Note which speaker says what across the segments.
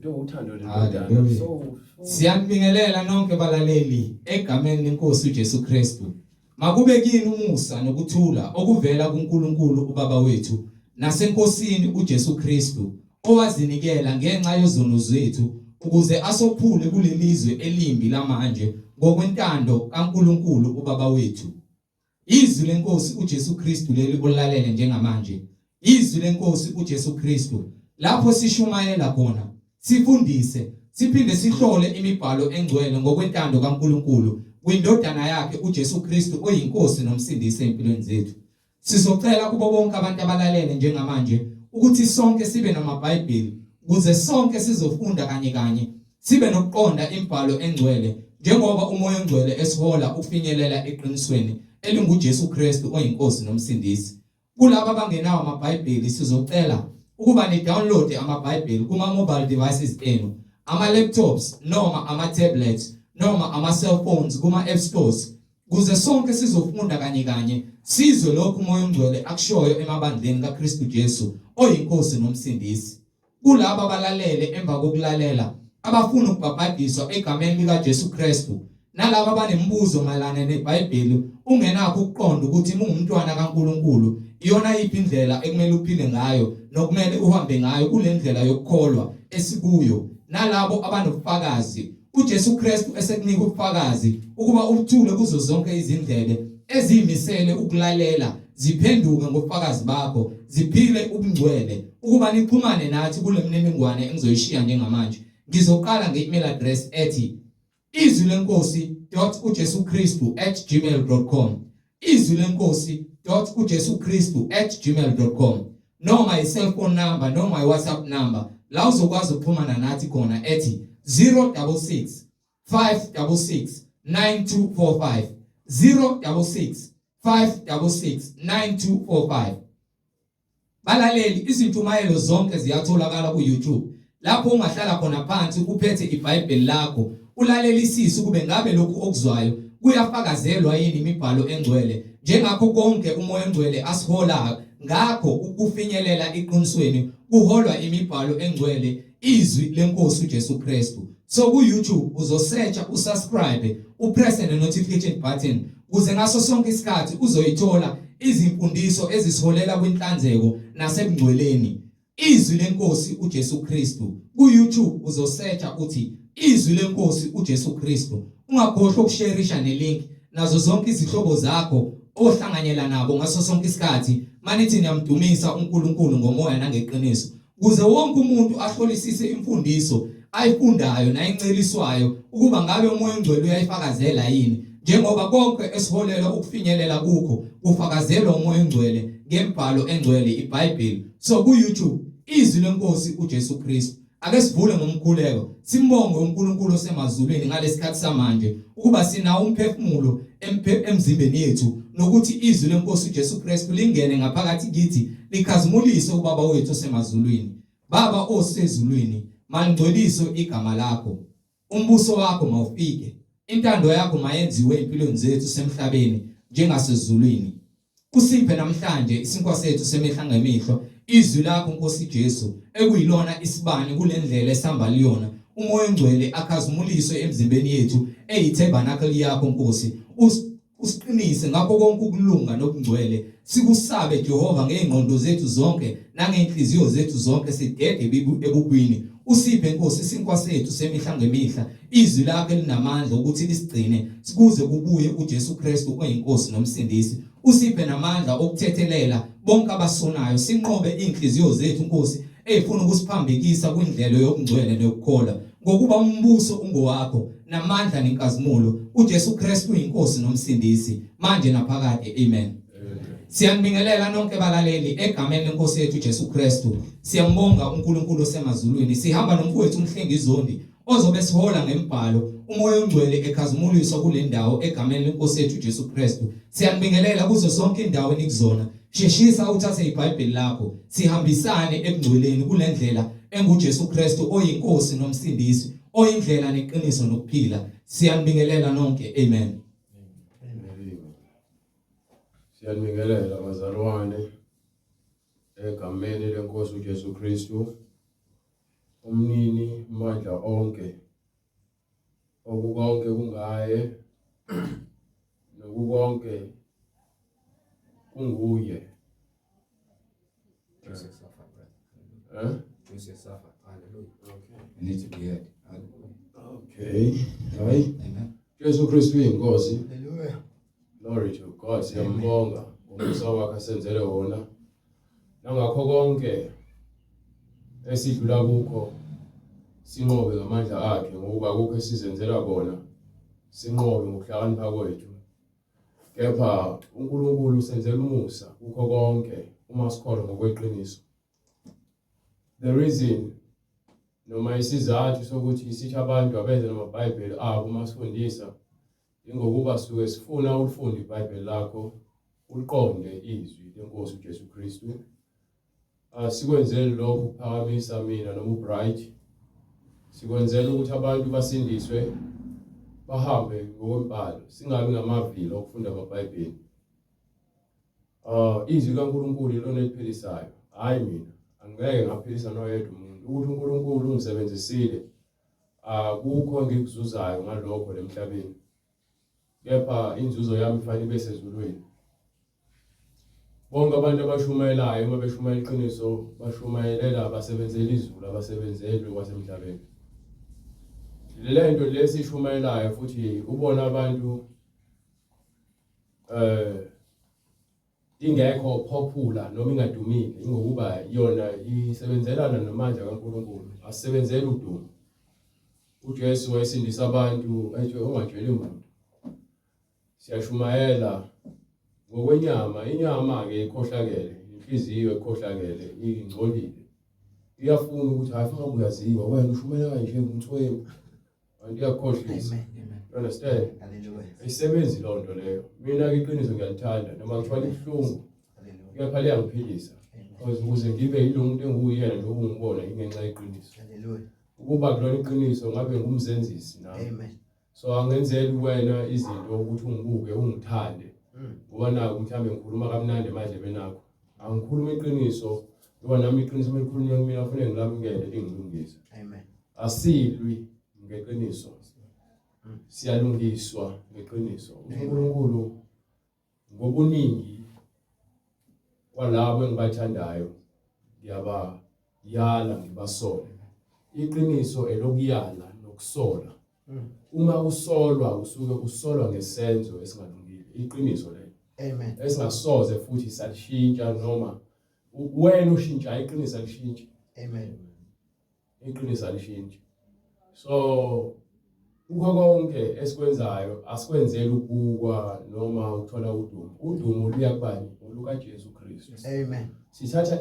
Speaker 1: Into uthando lendodana.
Speaker 2: Hallelujah.
Speaker 1: So
Speaker 2: Siyanibingelela nonke balaleli egameni lenkosi uJesu Kristu. Makube kini umusa nokuthula okuvela kuNkulunkulu uBaba wethu naseNkosini uJesu Kristu owazinikela ngenxa yezono zethu ukuze asophule kulelizwe elimbi lamanje ngokwentando kaNkulunkulu uBaba wethu. Izwi lenkosi uJesu Kristu leli olalele njengamanje. Izwi lenkosi uJesu Kristu lapho sishumayela khona, sifundise, siphinde sihlole imibhalo engcwele ngokwentando kaNkulunkulu kwindodana yakhe uJesu Kristu oyinkosi nomsindisi empilweni zethu. Sizocela kubo bonke abantu abalalele njengamanje ukuthi sonke sibe namaBhayibheli ukuze sonke sizofunda kanye kanye sibe nokuqonda imibhalo engcwele njengoba uMoya oNgcwele esihola ukufinyelela eqinisweni elinguJesu Kristu oyiNkosi noMsindisi. Kulabo abangenawo amaBhayibheli sizocela ukuba ni-download amaBhayibheli kuma-mobile devices enu, ama-laptops noma ama-tablets noma ama-cellphones kuma-app stores kuze sonke sizofunda kanye kanye sizwe lokhu uMoya oNgcwele akushoyo emabandleni kaKristu Jesu oyiNkosi noMsindisi. Kulabo abalalele emva kokulalela abafuna ukubhabhadiswa egameni likaJesu Kristu nalabo abanemibuzo mayelana neBhayibheli ungenakho ukuqonda ukuthi ungumntwana kaNkuluNkulu iyona yiphi indlela ekumele uphile ngayo nokumele uhambe ngayo kule ndlela yokukholwa esikuyo nalabo abanobufakazi uJesu Kristu esekunika ubufakazi ukuba ubuthule kuzo zonke izindlebe eziyimisele ukulalela ziphenduke ngobufakazi bakho ziphile ubungcwele ukuba nixhumane nathi kule mniningwane engizoyishiya njengamanje. Ngizoqala nge-email address ethi izwi lenkosi .ujesukristu@gmail.com izwi lenkosi .ujesukristu@gmail.com noma i-cellphone number noma i-WhatsApp number la uzokwazi ukuxhumana nathi khona ethi 066 566 9245 066 566 9245. Balaleli, izintshumayelo zonke ziyatholakala ku-YouTube lapho ungahlala khona phansi uphethe iBhayibheli lakho ulalelisise ukube ngabe lokhu okuzwayo kuyafakazelwa yini imibhalo engcwele njengakho konke uMoya oNgcwele asihola ngakho ukufinyelela iqinisweni kuholwa imibhalo engcwele izwi lenkosi uJesu Kristu. So ku YouTube uzosearcha usubscribe upresse ne notification button kuze ngaso sonke isikhathi uzoyithola izimfundiso ezisiholela kwinhlanzeko nasebungcweleni. Izwi lenkosi uJesu Kristu ku YouTube uzosearcha uthi izwi lenkosi uJesu Kristu. Ungakhohlwa ukusherisha nelink nazo zonke izihlobo zakho ohlanganyela nabo ngaso sonke isikhathi manithi niyamdumisa uNkulunkulu ngomoya nangeqiniso kuze wonke umuntu ahlolisise imfundiso ayifundayo nayinceliswayo ukuba ngabe uMoya oNgcwele uyayifakazela yini njengoba konke esiholelwa ukufinyelela kukho kufakazelwa uMoya oNgcwele ngembhalo engcwele iBhayibheli. So ku YouTube izwi lenkosi uJesu Kristu. Ake sivule ngomkhuleko simbonge uNkulunkulu osemazulwini ngalesikhathi samanje ukuba sinawo umphefumulo emzimbeni yethu nokuthi izwi lenkosi uJesu Kristu lingene ngaphakathi kithi likhazimulise uBaba wethu osemazulwini. Baba osezulwini, malingcweliswe igama lakho. Umbuso wakho mawufike. Intando yakho mayenziwe empilweni zethu semhlabeni njengasezulwini. Usiphe namhlanje isinkwa sethu semihla ngemihla, izwi lakho Nkosi Jesu, ekuyilona isibani kulendlela esihamba liyona. UMoya oNgcwele akhazimuliswe emzimbeni yethu eyitabernakle yakho Nkosi. Usiqinise ngakho konke ukulunga nobungcwele, sikusabe Jehova ngey'ngqondo zethu zonke nangey'nhliziyo zethu zonke, sidede ebubini. Usiphe Nkosi isinkwa sethu semihla ngemihla, izwi lakho elinamandla ukuthi lisigcine kuze kubuye uJesu Kristu oyiNkosi noMsindisi. Usiphe namandla okuthethelela bonke abasonayo, sinqobe iy'nhliziyo zethu Nkosi ey'funa ukusiphambekisa kwindlela yobungcwele neyokukholwa, ngokuba umbuso ungowakho namandla nenkazimulo. UJesu Kristu uyiNkosi noMsindisi manje naphakade. Amen. Siyanibingelela nonke balaleli egameni lenkosi yethu Jesu Kristu. Siyambonga uNkulunkulu osemazulwini. Sihamba nomfowethu uMhlengi Zondi ozobe sihola ngembhalo uMoya oNgcwele ekhazimuliswa kule ndawo egameni lenkosi yethu Jesu Kristu. Siyanibingelela kuzo zonke indawo enikuzona. Sheshisa uthathe iBhayibheli lakho sihambisane ebungcweleni kule ndlela enguJesu Kristu oyiNkosi noMsindisi oyindlela neqiniso nokuphila. Siyanibingelela nonke. Amen.
Speaker 1: Siyanibingelela bazalwane egameni lenkosi uJesu Kristu. Umnini mandla onke, okukonke kungaye, nokukonke kunguye.
Speaker 3: Joseph suffered, brother.
Speaker 1: Huh?
Speaker 3: Joseph suffered. Hallelujah.
Speaker 1: Okay.
Speaker 3: You need to be heard. Hallelujah.
Speaker 1: Okay. Hayi.
Speaker 3: Amen.
Speaker 1: Jesu Kristu uyinkosi.
Speaker 4: Hallelujah.
Speaker 1: Glory to God. Siyambonga ngomusa wakhe asenzele wona. Nangakho konke esidlula kukho sinqobe ngamandla akhe, ngokuba kukho esizenzela kona, sinqobe ngokuhlakanipha kwethu. Kepha uNkulunkulu usenzela umusa kukho konke uma sikholwa ngokweqiniso. The reason noma isizathu sokuthi sithi abantu abenze namaBhayibheli abo uma sifundisa, ingokuba suke sifuna ulifunde iBhayibheli lakho, uliqonde izwi lenkosi uJesu Kristu. Asikwenzeli lokhu ukuphakamisa mina noma uBright, sikwenzela ukuthi abantu basindiswe, bahambe ngokwembhalo, singabi ngamavila okufunda amaBhayibheli. Izwi kaNkulunkulu ilona eliphilisayo, hayi mina. Angeke ngaphilisa noyedwa umuntu. Ukuthi uNkulunkulu ungisebenzisile, akukho engikuzuzayo ngalokho lemhlabeni. Kepha inzuzo yami ifanele ibe sezulwini. Bonke abantu abashumayelayo, uma beshumayela iqiniso, bashumayelela, basebenzela izulu, abasebenzeli kwasemhlabeni. Le nto lesishumayelayo futhi ubona abantu ingekho popular noma ingadumile, ingokuba yona isebenzelana namandla kaNkulunkulu, asebenzeli udumo. UJesu wayesindisa abantu, ethi ungatsheli muntu. Siyashumayela ngokwenyama, inyama ke ikhohlakele, inhliziyo ekhohlakele, ingcolile. Iyafuna ukuthi hayi, funa uyaziwa wena ushumayela kanje umthwembu. Kanti iyakhohlisa.
Speaker 4: Amen.
Speaker 1: You understand?
Speaker 4: Hallelujah.
Speaker 1: Ayisebenzi loo nto leyo. Mina ke iqiniso ngiyalithanda noma ngithola ibuhlungu,
Speaker 4: Hallelujah.
Speaker 1: kepha liyangiphilisa. Because ukuze ngibe yilo muntu enguyena nje ungibona ingenxa yeqiniso.
Speaker 4: Hallelujah.
Speaker 1: Ukuba kulona iqiniso ngabe ngumzenzisi nami.
Speaker 4: Amen.
Speaker 1: So angenzeli wena izinto ukuthi ungibuke ungithande. Ngoba naku mhlambe ngikhuluma kamnandi emadlebeni akho. Angikhuluma iqiniso ngoba nami iqiniso melikhulunywa kumina kufanele ngilamukele lingilungise.
Speaker 4: Amen.
Speaker 1: Asilwi ngeqiniso. Siyalungiswa ngeqiniso. uNkulunkulu ngobuningi kwalabo engibathandayo ngiyabayala ngibasole. Iqiniso elokuyala nokusola. Uma usolwa usuke usolwa ngesenzo esingalungile. Iqiniso lelo.
Speaker 4: Amen.
Speaker 1: Esingasoze futhi salishintsha noma wena ushintsha, iqiniso alishintshe.
Speaker 4: Amen.
Speaker 1: Iqiniso alishintshe. So kukho konke esikwenzayo asikwenzeli ukubukwa noma ukuthola udumo. Udumo luya kubani? Oluka Jesu Kristu.
Speaker 4: Amen.
Speaker 1: Sithatha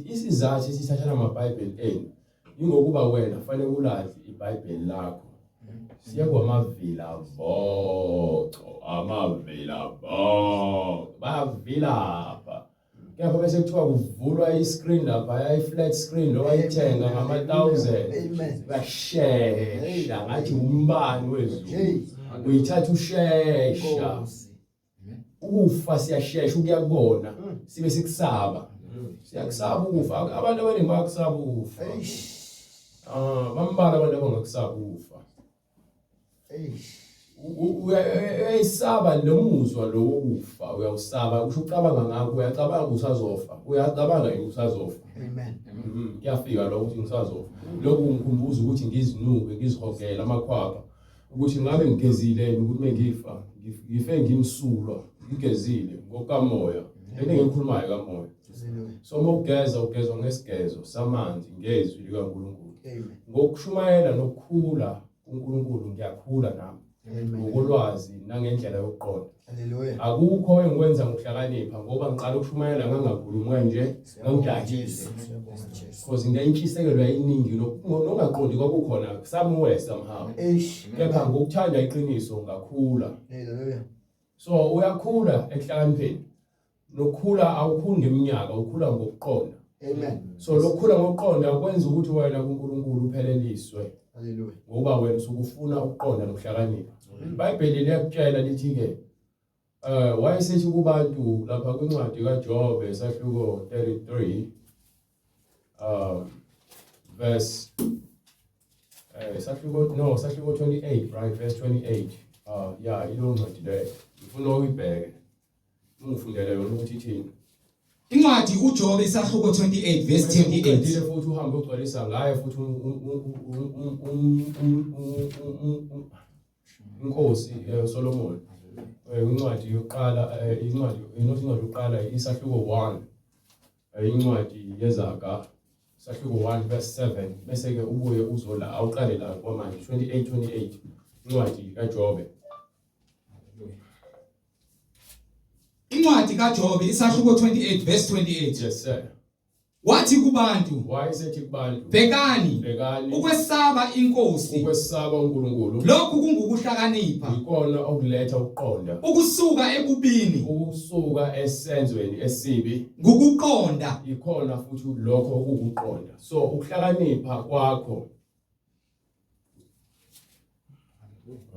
Speaker 1: isizathu sithatha amaBhayibheli enu ingokuba wena fanele ulazi iBhayibheli lakho. Siya kwamavila voco, amavila voco, bavilapha. Kepha bese kuthiwa kuvulwa i-screen lapha, i-flat screen lo wayithenga ngama-1000.
Speaker 4: Amen.
Speaker 1: Uyashesha ngathi umbani wezulu.
Speaker 4: Hey.
Speaker 1: Uyithatha ushesha.
Speaker 4: Nkosi.
Speaker 1: Ukufa siyashesha ukuyakubona, sibe sikusaba. Siyakusaba ukufa. Abantu abaningi bayakusaba ukufa.
Speaker 4: Eish.
Speaker 1: Bambalwa abantu abangakusaba ukufa.
Speaker 4: Eish.
Speaker 1: Uyayisaba lo muzwa lo wokufa, uyawusaba, usho ucabanga ngakho, uyacabanga usazofa, uyacabanga yini usazofa.
Speaker 4: Amen.
Speaker 1: Kuyafika lokho ukuthi ngisazofa. Lokhu kungikhumbuza ukuthi ngizinuke, ngizihogele amakhwapha, ukuthi ngabe ngigezile yini ukuthi mengifa, ngife ngimsulwa, ngigezile ngokukamoya. Lento engikhulumayo kamoya.
Speaker 4: Hallelujah.
Speaker 1: So uma ugeza, ugezwa ngesigezo samanzi ngezwi likaNkulunkulu.
Speaker 4: Amen.
Speaker 1: Ngokushumayela nokukhula kuNkulunkulu ngiyakhula nami.
Speaker 4: Amen.
Speaker 1: Ngokolwazi nangendlela yokuqonda.
Speaker 4: Hallelujah.
Speaker 1: Akukho engikwenza ngokuhlakanipha ngoba ngiqala ukushumayela ngangakhulumi kanje, ngangidakile.
Speaker 4: Siyabonga Jesu.
Speaker 1: Because intshisekelo yayiningi nokungaqondi kwakukhona somewhere somehow.
Speaker 4: Eish.
Speaker 1: Kepha ngokuthanda iqiniso ngakhula.
Speaker 4: Hallelujah.
Speaker 1: So uyakhula ekuhlakanipheni. Nokukhula awukhuli ngeminyaka, ukhula ngokuqonda.
Speaker 4: Amen.
Speaker 1: So lokukhula ngokuqonda kwenza ukuthi wena kuNkulunkulu upheleliswe.
Speaker 4: Hallelujah.
Speaker 1: Ngoba wena usukufuna ukuqonda nokuhlakanipha. IBhayibheli liyakutshela lithi ke wayesethi kubantu lapha kwincwadi kaJobe sahluko 33 verse Sahluko no sahluko 28 right verse 28. Ah yeah, ilo ncwadi leyo. Ngifuna uyibheke. Ungifundele yona ukuthi ithini.
Speaker 2: Incwadi uJobe isahluko 28 verse 28.
Speaker 1: Uqedile futhi uhambe ugcwalisa ngaye futhi inkosi Solomon. Incwadi yokuqala incwadi incwadi yokuqala isahluko 1. Incwadi yezaga sahluko 1 verse 7 bese ke ubuye uzola awuqale la kwamanje 28 28 incwadi kaJobe.
Speaker 2: Incwadi kaJobe isahluko 28 verse 28.
Speaker 1: Yes sir.
Speaker 2: Wathi kubantu,
Speaker 1: Wayesethi kubantu,
Speaker 2: bhekani,
Speaker 1: bhekani
Speaker 2: ukwesaba inkosi,
Speaker 1: ukwesaba uNkulunkulu
Speaker 2: lokhu kungukuhlakanipha,
Speaker 1: ikona okuletha ukuqonda,
Speaker 2: ukusuka ebubini
Speaker 1: ukusuka esenzweni esibi
Speaker 2: ngukuqonda.
Speaker 1: Ikhona futhi lokho okukuqonda. So ukuhlakanipha kwakho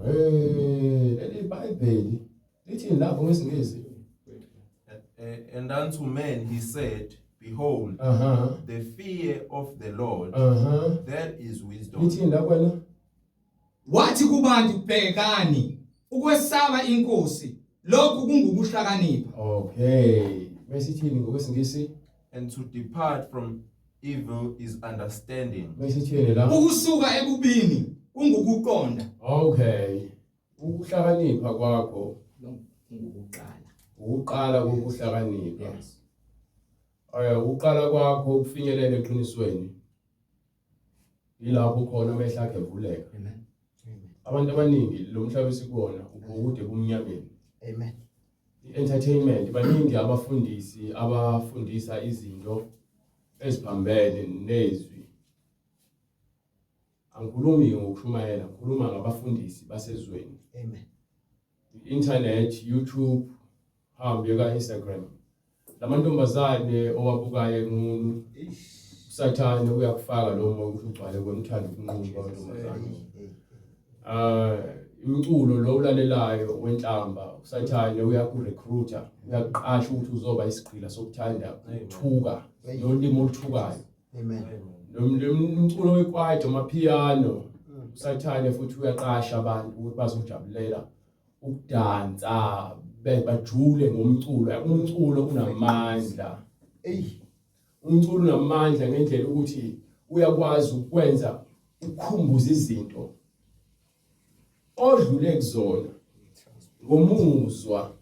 Speaker 1: Hey, leli Bhayibheli lithini lapho ngesiNgisi?
Speaker 5: And unto men he said, Behold, the fear of the Lord, that is wisdom.
Speaker 1: Lithini la kwena?
Speaker 2: Wathi kubantu, bhekani, ukwesaba inkosi, lokhu kungukuhlakanipha.
Speaker 1: Okay. Bese ithini ngokwesiNgisi?
Speaker 5: And to depart from evil is understanding.
Speaker 1: Bese ithini la?
Speaker 2: Ukusuka ebubini kungukuqonda.
Speaker 1: Okay. Ukuhlakanipha kwakho
Speaker 2: Kungukuqala.
Speaker 1: Ukuqala kokuhlakanipha.
Speaker 2: Yes.
Speaker 1: Ukuqala kwakho ukufinyelela eqinisweni. Yilapho khona amehlo akhe evuleka.
Speaker 4: Amen.
Speaker 1: Abantu abaningi lo mhlaba esikuwona ubhukude kumnyameni.
Speaker 4: Amen.
Speaker 1: I-entertainment baningi abafundisi abafundisa izinto eziphambene nezwi. Angikhulumi ngokushumayela, ngikhuluma ngabafundisi basezweni.
Speaker 4: Amen.
Speaker 1: Internet, YouTube, hambe ka Instagram. Lamantombazane owabukayo enqunu, uSathane uyakufaka lo moya ukuthi ugcwale kona uthanda ukunqunu kwamantombazane. Umculo lo ulalelayo wenhlamba, uSathane uyakurecruiter, uyakuqasha ukuthi uzoba isigqila sokuthanda ukuthuka nolimi oluthukayo.
Speaker 4: Amen.
Speaker 1: Lo mculo wekwaito, amapiano, uSathane futhi uyaqasha abantu ukuthi bazojabulela ukudansa, bajule ngomculo. Umculo unamandla. Umculo unamandla ngendlela ukuthi uyakwazi ukwenza ukhumbuze izinto odlule kuzona ngomuzwa.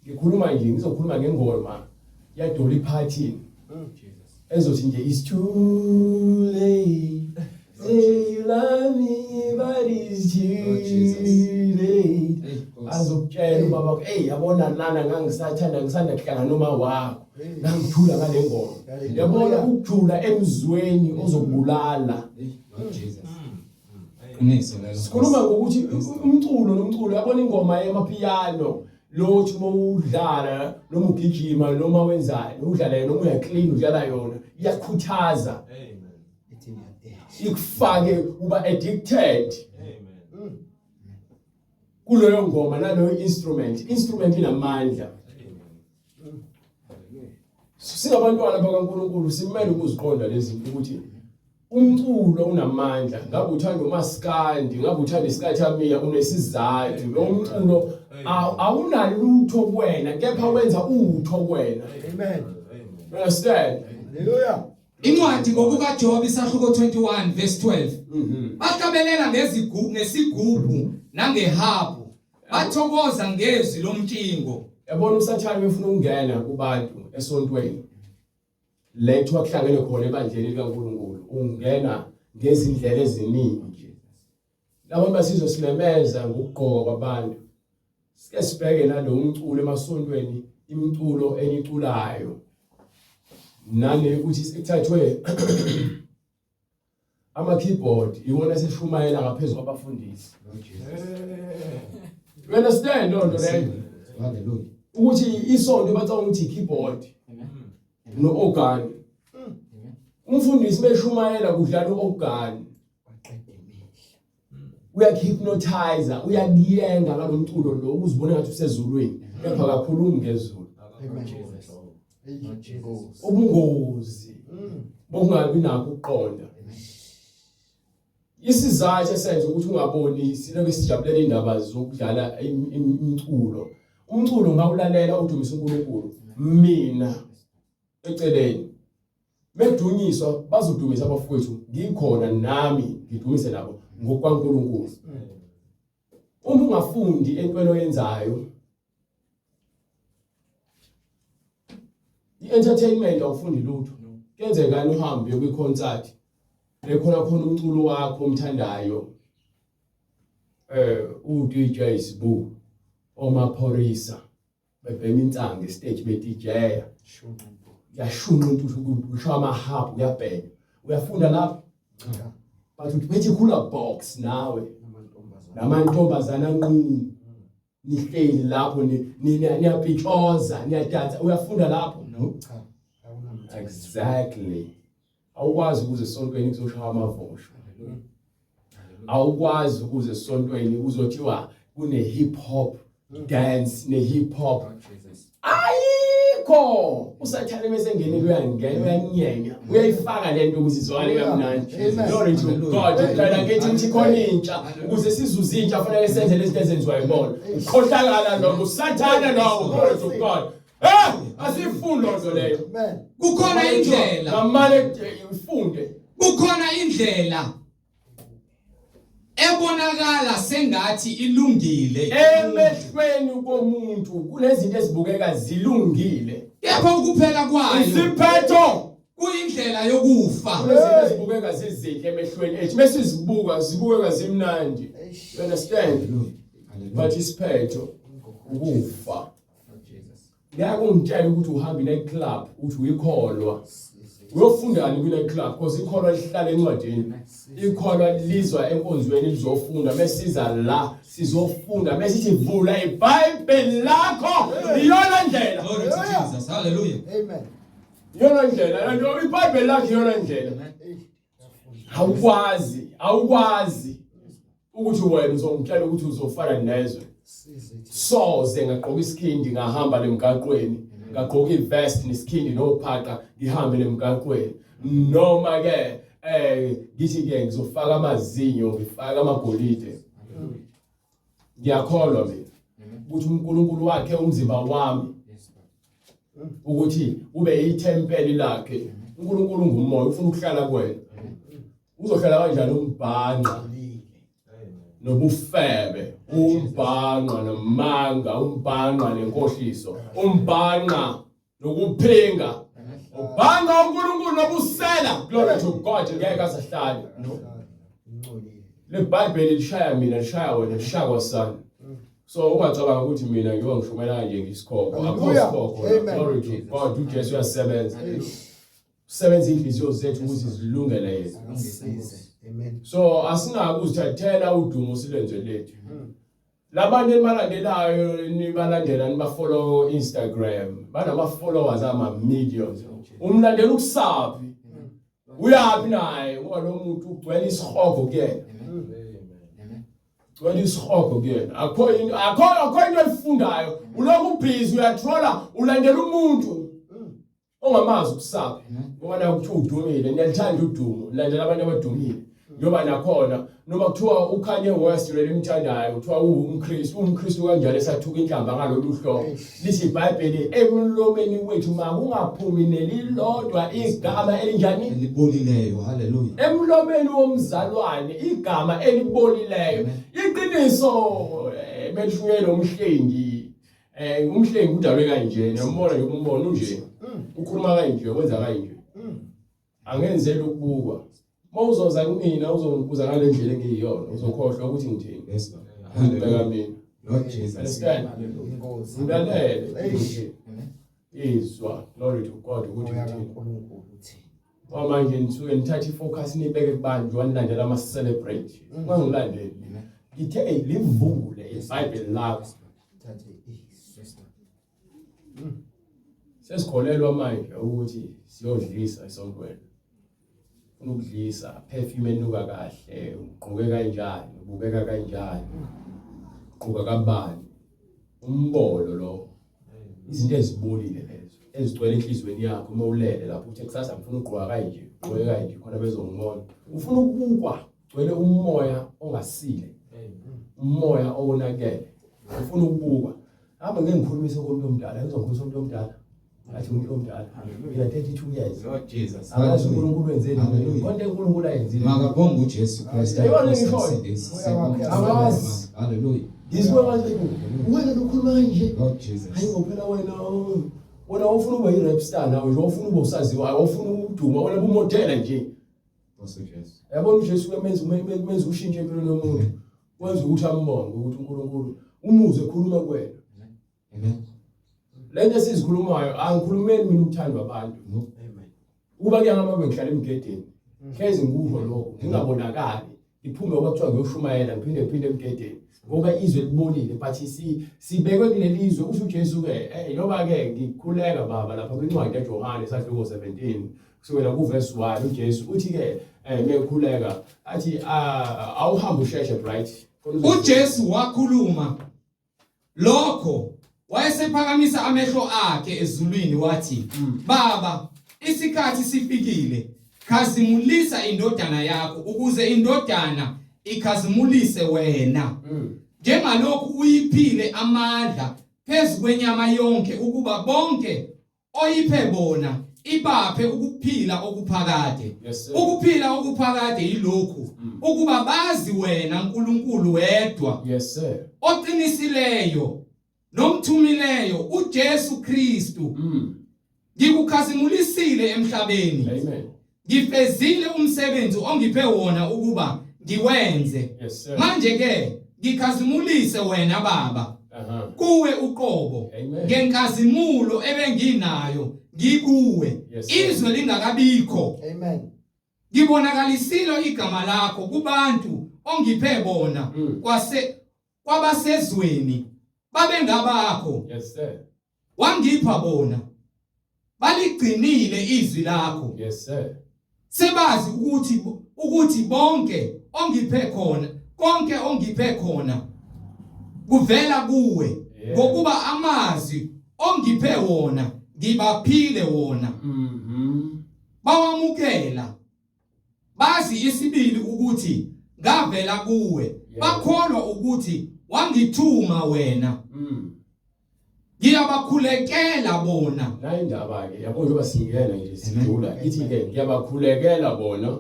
Speaker 1: Ngikhuluma nje, ngizokhuluma ngengoma yaDolly Parton ezothi nje it's too late, say you love me but it's too late. Azokutshela ubaba wakho, hey yabona lana ngangisathanda ngisanda kuhlangana noma wakho, ngangithula ngale ngoma. Yabona ukujula emzweni ozokubulala. Sikhuluma ngokuthi umculo nomculo, yabona ingoma yamapiano lothi uma udlala noma ugijima noma wenzani, udlala yona noma uyaclean udlala yona, iyakhuthaza. Ikufake uba addicted.
Speaker 5: Amen.
Speaker 1: Kuleyo ngoma naloyo instrument, instrument inamandla. Singabantwana bakaNkuluNkulu simele ukuziqonda lezi zinto ukuthi umculo unamandla. Ngabe uthanda umaskandi, ngabe uthanda isikathamiya, unesizathu. Lo mculo awunalutho kuwena, kepha wenza utho kuwena.
Speaker 4: Amen.
Speaker 1: You understand?
Speaker 4: Hallelujah.
Speaker 2: Incwadi ngokukaJobe isahluko 21 verse 12. Bahlabelela ngesigubhu nangehabhu, bathokoza ngezwi lomtshingo.
Speaker 1: Yabona uSathane ufuna ukungena kubantu esontweni. Le kuthiwa kuhlangene khona ebandleni likaNkulunkulu, ungena ngezindlela eziningi. Labo basizosimemeza ngokugqoka kwabantu. Sike sibheke nalo umculo emasontweni, imiculo eniculayo. Nane ukuthi sekuthathwe ama keyboard iwona eseshumayela ngaphezulu kwabafundisi. You understand lo nto leyo?
Speaker 2: Hallelujah.
Speaker 1: Ukuthi isonto bacabanga ukuthi keyboard no organ. Umfundisi beshumayela kudlala uorgan. Uyahypnotize, uyakuyenga ngalomculo lo uzibona ngathi usezulwini, kepha kakhulumi ngezulu. Ubungozi bokungabi nakho ukuqonda. Isizathu esenza ukuthi ungaboni siloke sijabulela indaba zokudlala imculo. Umculo ngawulalela udumisa uNkulunkulu. Mina eceleni medunyiswa bazodumisa abafowethu ngikhona nami ngidumise nabo ngokwaNkulunkulu. Uma ungafundi entweni oyenzayo i-entertainment awufundi lutho. Kuyenzekani uhambe uye kwi-concert lekhona khona umculo wakho omthandayo uDJ Sbu omaphorisa bebhema insangu estage bedijeya yashunqa intuthu kusho amahabhu kuyabhenya uyafunda lapho but uthi bethi cooler box nawe namantombazana anqunu nihleli lapho niyapitshoza niyadansa uyafunda lapho
Speaker 2: no
Speaker 4: Cha. Awunamthetho.
Speaker 1: Exactly. Awukwazi ukuze esontweni kuzoshaya amavosho. Awukwazi ukuze esontweni kuzothiwa kune hip hop dance ne hip hop. Ayikho. Usathane bese ngenile uyangena uyanyenya. Uyayifaka lento ukuze izwakale kamnandi.
Speaker 4: Amen.
Speaker 1: Glory to God. Phela ngithi ngithi khona intsha ukuze sizuze intsha fanele senze lezi zinto ezenziwa yibona. Ukhohlakala lokho usathane lowo. Glory to God. Eh, asifuni lonto leyo.
Speaker 4: Amen.
Speaker 2: Kukhona indlela.
Speaker 1: Ngamane ufunde.
Speaker 2: Kukhona indlela ebonakala sengathi ilungile
Speaker 1: Emehlweni komuntu kunezinto ezibukeka zilungile.
Speaker 2: kepha ukuphela kwayo
Speaker 1: Isiphetho
Speaker 2: kuyindlela yokufa.
Speaker 1: kunezinto ezibukeka zizinhle emehlweni ethu. Mesizibuka zibukeka zimnandi. You understand? But isiphetho ukufa. Ngeke ungitshele ukuthi uhamba i-night club uthi uyikholwa. Uyofundani kwi-night club because ikholwa lihlala encwadini. Ikholwa lizwa enkonzweni lizofunda mesiza la sizofunda mesithi vula iBhayibheli lakho iyona ndlela.
Speaker 2: Glory to Jesus. Hallelujah.
Speaker 4: Amen.
Speaker 1: Iyona ndlela lento iBhayibheli lakho iyona ndlela.
Speaker 4: Eish.
Speaker 1: Awukwazi, awukwazi ukuthi wena uzongitshela ukuthi uzofana nezwe.
Speaker 4: Size Jesu.
Speaker 1: Soze ngagqoka isikhindi ngahamba lemgaqweni ngagqoka ivest nesikhindi nophaqa ngihambe lemgaqweni noma ke ngithi ke ngizofaka amazinyo ngifaka amagolide ngiyakholwa mina ukuthi uNkulunkulu wakhe umzimba wami ukuthi ube ithempeli lakhe uNkulunkulu ngumoya ufuna ukuhlala kuwena uzohlala kanjani umbhanqa nobufebe umbhanqa namanga umbhanqa nenkohliso umbhanqa nokuphinga ubhanqa uNkulunkulu nobusela glory to God ngeke asahlale
Speaker 4: No. Ingcolile.
Speaker 1: Le Bible lishaya mina lishaya wena lishaya kwasana so ungacabanga ukuthi mina ngiyoba ngishumela kanje ngisikhokho akho
Speaker 4: Hallelujah.
Speaker 1: sikhokho
Speaker 4: Amen.
Speaker 1: glory to God uJesu uyasebenza
Speaker 4: Eish.
Speaker 1: usebenza inhliziyo zethu ukuze zilungele yena
Speaker 4: Size. Amen.
Speaker 1: so asinako ukuzithathela udumo silenze lethu labanye enibalandelayo nibalandela nibafollow Instagram banama followers ama millions umlandela ukusaphi uyaphi naye ngoba lo muntu ugcwele isihogo kuyena ugcwele isihogo kuyena akho into akho akho into oyifundayo ulokhu ubhizi uyatrola ulandela umuntu ongamazi ukusaphi ngoba naku kuthiwa udumile niyalithanda udumo landela abantu abadumile njengoba nakhona noma kuthiwa uKanye West leli mthandayo kuthiwa uwumKristu umKristu kanjalo esathuka inhlamba ngalolu hlobo lithi iBhayibheli emlomeni wethu makungaphumi nelilodwa igama elinjani
Speaker 2: Elibolileyo. Hallelujah.
Speaker 1: emlomeni womzalwane igama elibolileyo iqiniso belishunyelwe umhlengi umhlengi udalwe kanje niyambona nje umbona unje ukhuluma kanje wenza kanje angenzeli ukubukwa mawuzoza kumina uzongibuza ngale ndlela engiyiyona uzokhohlwa ukuthi ngithini
Speaker 2: Yes, Lord.
Speaker 1: bheka
Speaker 2: Hallelujah.
Speaker 1: mina
Speaker 2: Lord Jesus.
Speaker 1: Understand?
Speaker 4: Inkosi.
Speaker 1: ngilalele
Speaker 4: Eish.
Speaker 1: izwa glory to God ukuthi
Speaker 4: Moya
Speaker 1: ngithini
Speaker 4: kaNkulunkulu uthini?
Speaker 1: Ngoba manje nisuke nithathe ifocus nibeke kubantu wanilandela ama celebrate. Ungangilandeli. Ngithe hey livule iBhayibheli lakho.
Speaker 4: Thathe izwi.
Speaker 1: Sesikholelwa manje ukuthi siyodlisa esontweni. Ufuna ukudlisa perfume enuka kahle, ugqoke kanjani, ubukeka kanjani. Ugqoka kabani. Umbolo lo. Izinto ezibolile lezo ezigcwele enhlizweni yakho uma ulele lapho uthi kusasa ngifuna ugqoka kanje, ugqoke kanje khona bezongibona. Ufuna ukubukwa. Gcwele umoya ongasile. Umoya owonakele. Ufuna ukubukwa. Hamba ngeke ngikhulumise komuntu omdala, ngizongikhulumisa umuntu omdala. Athi umuntu omdala. Mina 32 years.
Speaker 2: Lord Jesus.
Speaker 1: Angazi uNkulunkulu wenzeni.
Speaker 2: Hallelujah.
Speaker 1: Konke uNkulunkulu ayenzile.
Speaker 2: Makabonge uJesu Kristu.
Speaker 1: Yayibona ngisho. Angazi.
Speaker 2: Hallelujah.
Speaker 1: Ngizwe manje wena lokhuluma kanje.
Speaker 2: Lord Jesus.
Speaker 1: Hayi ngophela wena oh. Wena ufuna ube yi-rap star nawe nje ufuna ube usaziwayo ufuna ukuduma wena bumodela nje.
Speaker 2: Nkosi uJesu.
Speaker 1: Yabona uJesu umenza umenza ushintsho empilweni yomuntu. Wenza ukuthi ambonge ukuthi uNkulunkulu umuze ekhuluma kuwena.
Speaker 2: Amen.
Speaker 1: Lento esizikhulumayo angikhulumeli mina ukuthandwa abantu.
Speaker 4: Amen.
Speaker 1: Ukuba kuyangama bengihlala emgedeni. Hlezi ngikuho lokho ngingabonakali. Ngiphume ngoba kuthiwa ngiyoshumayela ngiphinde ngiphinde emgedeni. Ngoba izwe libonile but si sibekwe kuleli zwe usho uJesu ke eh njoba ke ngikhuleka baba lapha kwincwadi kaJohane isahluko 17 kusukela kuverse 1 uJesu uthi ke eh mekhuleka athi ah, awuhambe usheshe bright
Speaker 2: uJesu wakhuluma lokho wayesephakamisa amehlo akhe ezulwini wathi baba isikhathi sifikile khazimulisa indodana yakho ukuze indodana ikhazimulise wena njengalokhu uyiphile amandla phezu kwenyama yonke ukuba bonke oyiphe bona ibaphe ukuphila okuphakade
Speaker 1: Yes, sir.
Speaker 2: ukuphila okuphakade yilokhu ukuba bazi wena uNkulunkulu wedwa
Speaker 1: Yes sir.
Speaker 2: oqinisileyo nomthumileyo uJesu Kristu ngikukhazimulisile emhlabeni
Speaker 1: Amen.
Speaker 2: ngifezile umsebenzi ongiphe wona ukuba ngiwenze
Speaker 1: Yes sir.
Speaker 2: manje ke ngikhazimulise wena baba
Speaker 1: Aha.
Speaker 2: kuwe uqobo
Speaker 1: Amen.
Speaker 2: ngenkazimulo ebenginayo ngikuwe
Speaker 1: Yes, sir.
Speaker 2: izwe lingakabikho
Speaker 4: Amen.
Speaker 2: ngibonakalisile igama lakho kubantu ongiphe bona kwase kwabasezweni babengabakho
Speaker 1: Yes sir.
Speaker 2: wangipha bona baligcinile izwi lakho
Speaker 1: Yes sir.
Speaker 2: sebazi ukuthi ukuthi bonke ongiphe khona konke ongiphe khona kuvela kuwe
Speaker 1: Yeah.
Speaker 2: ngokuba amazwi ongiphe wona ngibaphile wona bawamukela bazi isibili ukuthi ngavela kuwe
Speaker 1: Yeah.
Speaker 2: bakholwa ukuthi wangithuma wena ngiyabakhulekela bona
Speaker 1: La indaba ke yabo njengoba singena nje sijula ithi ke ngiyabakhulekela bona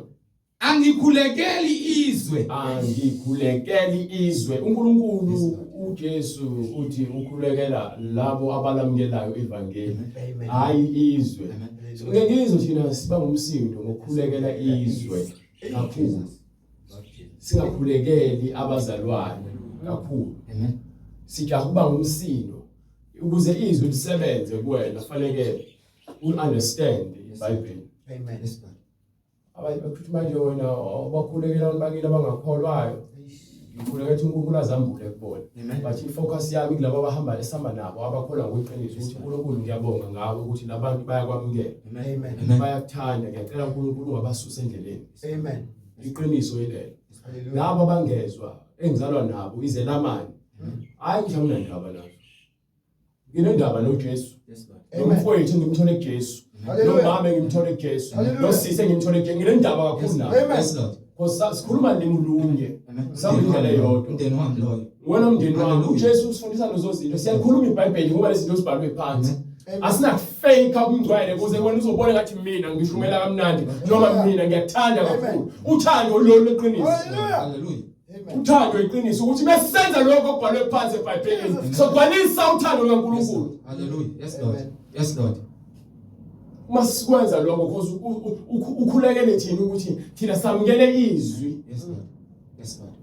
Speaker 2: angikhulekeli izwe
Speaker 1: angikhulekeli izwe uNkulunkulu uJesu uthi ukhulekela labo abalamukelayo ivangeli
Speaker 4: Amen.
Speaker 1: hayi izwe so ngeke ngizwe thina siba ngumsindo ngokukhulekela izwe kakhulu singakhulekeli abazalwane kakhulu
Speaker 2: Amen.
Speaker 1: sijaha ukuba ngumsindo ukuze izwi lisebenze kuwena fanele u-understand iBhayibheli
Speaker 4: Amen.
Speaker 2: Yes, Lord.
Speaker 1: abanye bakuthi manje wena bakhulekela abantu bakini abangakholwayo ngikhuleka ukuthi uNkulunkulu azambule kubona
Speaker 2: Amen.
Speaker 1: but ifocus yami kulabo abahamba esihamba nabo abakholwa ngokweqiniso ukuthi uNkulunkulu ngiyabonga ngawe ukuthi labantu bayakwamukela
Speaker 4: Amen.
Speaker 2: Amen.
Speaker 1: bayakuthanda ngiyacela uNkulunkulu ungabasusa endleleni
Speaker 4: Amen.
Speaker 1: iqiniso yilelo
Speaker 4: Hallelujah.
Speaker 1: labo abangezwa engizalwa nabo izelamani hayi ngisho anginandaba nazo nginendaba noJesu
Speaker 3: Yes, Lord.
Speaker 4: Amen.
Speaker 1: nomfowethu ngimthole kuJesu
Speaker 4: Hallelujah.
Speaker 1: nomama ngimthole kuJesu
Speaker 4: Hallelujah.
Speaker 1: nosisi engimthole kuJesu nginendaba kakhulu nabo
Speaker 4: Amen.
Speaker 2: Yes, Lord.
Speaker 1: because sikhuluma limi lunye
Speaker 2: Amen.
Speaker 1: Sawindlela eyodwa.
Speaker 2: Umndeni wami loyo.
Speaker 1: wena mndeni wami
Speaker 2: Hallelujah.
Speaker 1: uJesu usifundisa lezo zinto siyakhuluma iBhayibheli ngoba lezi zinto zibhalwe phansi
Speaker 4: Amen.
Speaker 1: asinakufake ukungcwele ukuze wena uzobona ngathi mina ngishumela kamnandi noma mina ngiyakuthanda kakhulu uthando lolu leqiniso
Speaker 4: Hallelujah.
Speaker 2: Hallelujah.
Speaker 4: Amen.
Speaker 1: uthando iqiniso ukuthi besenza lokho okubhalwe phansi eBhayibhelini sogcwalisa uthando lukaNkulunkulu
Speaker 2: Hallelujah. Yes, Lord.
Speaker 4: Amen.
Speaker 2: Yes, Lord.
Speaker 1: uma sikwenza lokho because ukhulekele thina ukuthi thina samukele izwi
Speaker 2: Yes, Lord. Yes, Lord.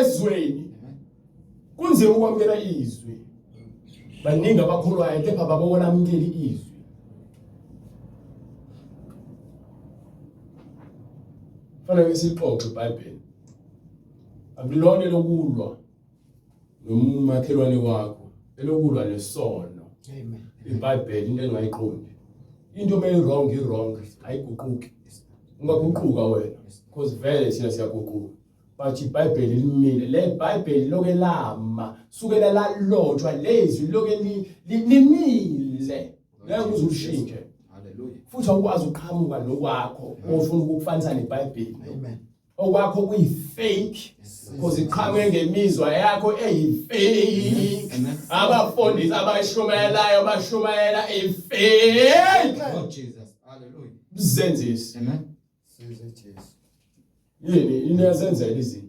Speaker 1: ezweni
Speaker 2: Amen.
Speaker 1: kunzima ukwamukela izwi baningi abakholwayo kepha babona amukeli izwi fanele sixoxe iBhayibheli akulona lokulwa nomakhelwane wakho elokulwa nesono
Speaker 4: Amen.
Speaker 1: iBhayibheli into engayiqondi into uma wrong i wrong ayiguquki ungaguquka wena because vele thina siyaguquka but iBhayibheli limile le Bhayibheli loke lama sukela lalotshwa lezwi loke limile ngeke uze ulishintshe
Speaker 3: Hallelujah.
Speaker 1: futhi awukwazi uqhamuka nokwakho ofuna ukukufanisa neBhayibheli
Speaker 4: Amen.
Speaker 1: Okwakho kuyi-fake because iqhamuke ngemizwa yakho eyi-fake.
Speaker 2: Amen.
Speaker 1: Abafundisi abayishumayelayo bashumayela i-fake.
Speaker 2: Lord Jesus. Hallelujah.
Speaker 1: Zenzisi.
Speaker 2: Amen.
Speaker 4: Size Jesu.
Speaker 1: Yini into yazenzela izinto.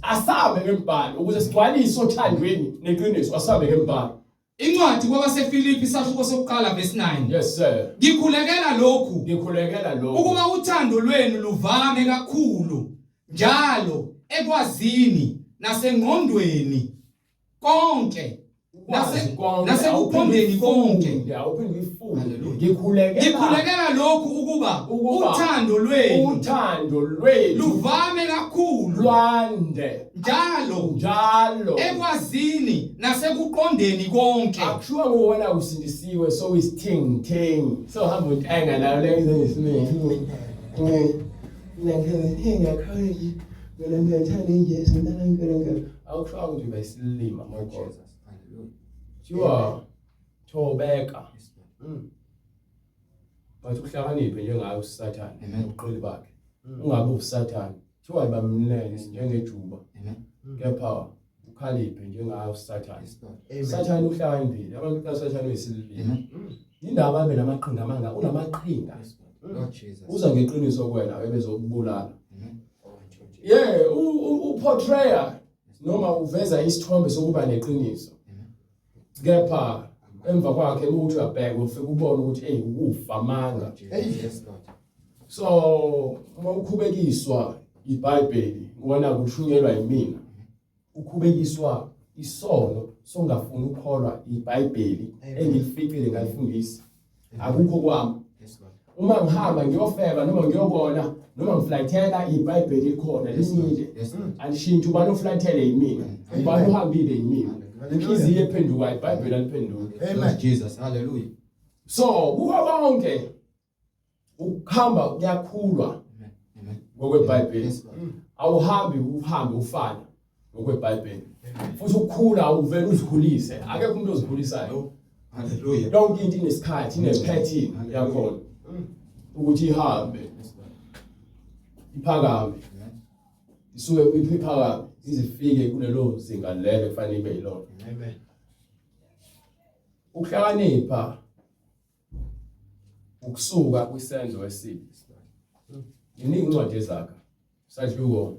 Speaker 1: Asambe ngembhalo ukuze sigcwalise othandweni neqiniso asambe ngembhalo.
Speaker 2: Incwadi kwabaseFilipi isahluko sokuqala verse 9.
Speaker 1: Yes sir.
Speaker 2: Ngikhulekela lokhu
Speaker 1: Ngikhulekela lokhu.
Speaker 2: ukuba uthando lwenu luvame kakhulu njalo ekwazini nasengqondweni konke
Speaker 1: Ukwazi konke,
Speaker 2: nasekuqondeni konke.
Speaker 1: awuphinde awuphinde uyifunde.
Speaker 2: Hallelujah.
Speaker 1: Ngikhulekela
Speaker 2: Ngikhulekela lokhu ukuba
Speaker 1: Ukuba
Speaker 2: uthando lwenu
Speaker 1: uthando lwethu
Speaker 2: luvame kakhulu
Speaker 1: lwande
Speaker 2: njalo
Speaker 1: njalo
Speaker 2: ekwazini nasekuqondeni konke.
Speaker 1: Akushiwo nguwena usindisiwe so is ting ting so hamba untenga nayo le ngisesimini. Mina ngiyakholwa mina ngiyathanda iJesu mntana kaNkulunkulu. Akushiwo ukuthi uba isilima mawukholwa.
Speaker 3: Jesus. Hallelujah.
Speaker 1: Kuthiwa thobeka.
Speaker 3: Yes, Lord.
Speaker 1: But uhlakaniphe njengaye uSathane
Speaker 2: Amen.
Speaker 1: nobuqili bakhe. Ungabe uSathane. Kuthiwa ibamnene njengejuba
Speaker 2: Amen.
Speaker 1: kepha ukhaliphe njengaye uSathane.
Speaker 3: Yes, Lord.
Speaker 4: Amen.
Speaker 1: Sathane uhlakaniphile. Abantu xa Sathane uyisilima.
Speaker 2: Amen.
Speaker 1: Indaba abe namaqhinga amanga unamaqhinga.
Speaker 3: Yes, Lord. Lord Jesus.
Speaker 1: Uza ngeqiniso kuwena ebezokubulala.
Speaker 2: Amen.
Speaker 3: Oh, Lord Jesus.
Speaker 1: Yeah, uportrayer noma uveza isithombe sokuba neqiniso.
Speaker 2: Amen.
Speaker 1: Kepha emva kwakhe ukuthi uyabheka ufike ubone ukuthi hey ukufa amanga.
Speaker 3: Lord Jesus. Yes, Lord.
Speaker 1: So uma ukhubekiswa iBhayibheli ngibona kushunyelwa yimina. Ukhubekiswa isono songafuni ukukholwa iBhayibheli
Speaker 4: Amen.
Speaker 1: engilificile ngalifundisa. Akukho kwami.
Speaker 3: Yes, Lord.
Speaker 1: Uma ngihamba ngiyofeba noma ngiyobona noma ngiflathela iBhayibheli likhona
Speaker 3: Yes, Lord.
Speaker 1: limile.
Speaker 3: Yes, Lord.
Speaker 1: Alishintshi ubani oflathele yimina. Ubani uhambile yimina. Inhliziyo ephenduka iBhayibheli aliphenduki.
Speaker 4: Amen.
Speaker 2: Lord Jesus. Hallelujah.
Speaker 1: So kukho konke ukuhamba kuyakhulwa
Speaker 2: Amen. Amen.
Speaker 1: ngokweBhayibheli.
Speaker 3: Yes, Lord.
Speaker 1: Awuhambi uhambe ufana ngokweBhayibheli. Futhi ukukhula awuvele uzikhulise. Akekho umuntu ozikhulisayo.
Speaker 2: Hallelujah.
Speaker 1: Yonke into inesikhathi, inepattern yakhona ukuthi ihambe,
Speaker 3: Yes, Lord.
Speaker 1: iphakame.
Speaker 3: Amen.
Speaker 1: Isuke iphakame ize ifike kulelo zinga lelo kufanele ibe yilona.
Speaker 4: Amen.
Speaker 1: Ukuhlakanipha ukusuka kwisenzo esibi.
Speaker 3: Yes, Lord.
Speaker 1: Iningi incwadi ezakha. Sahluko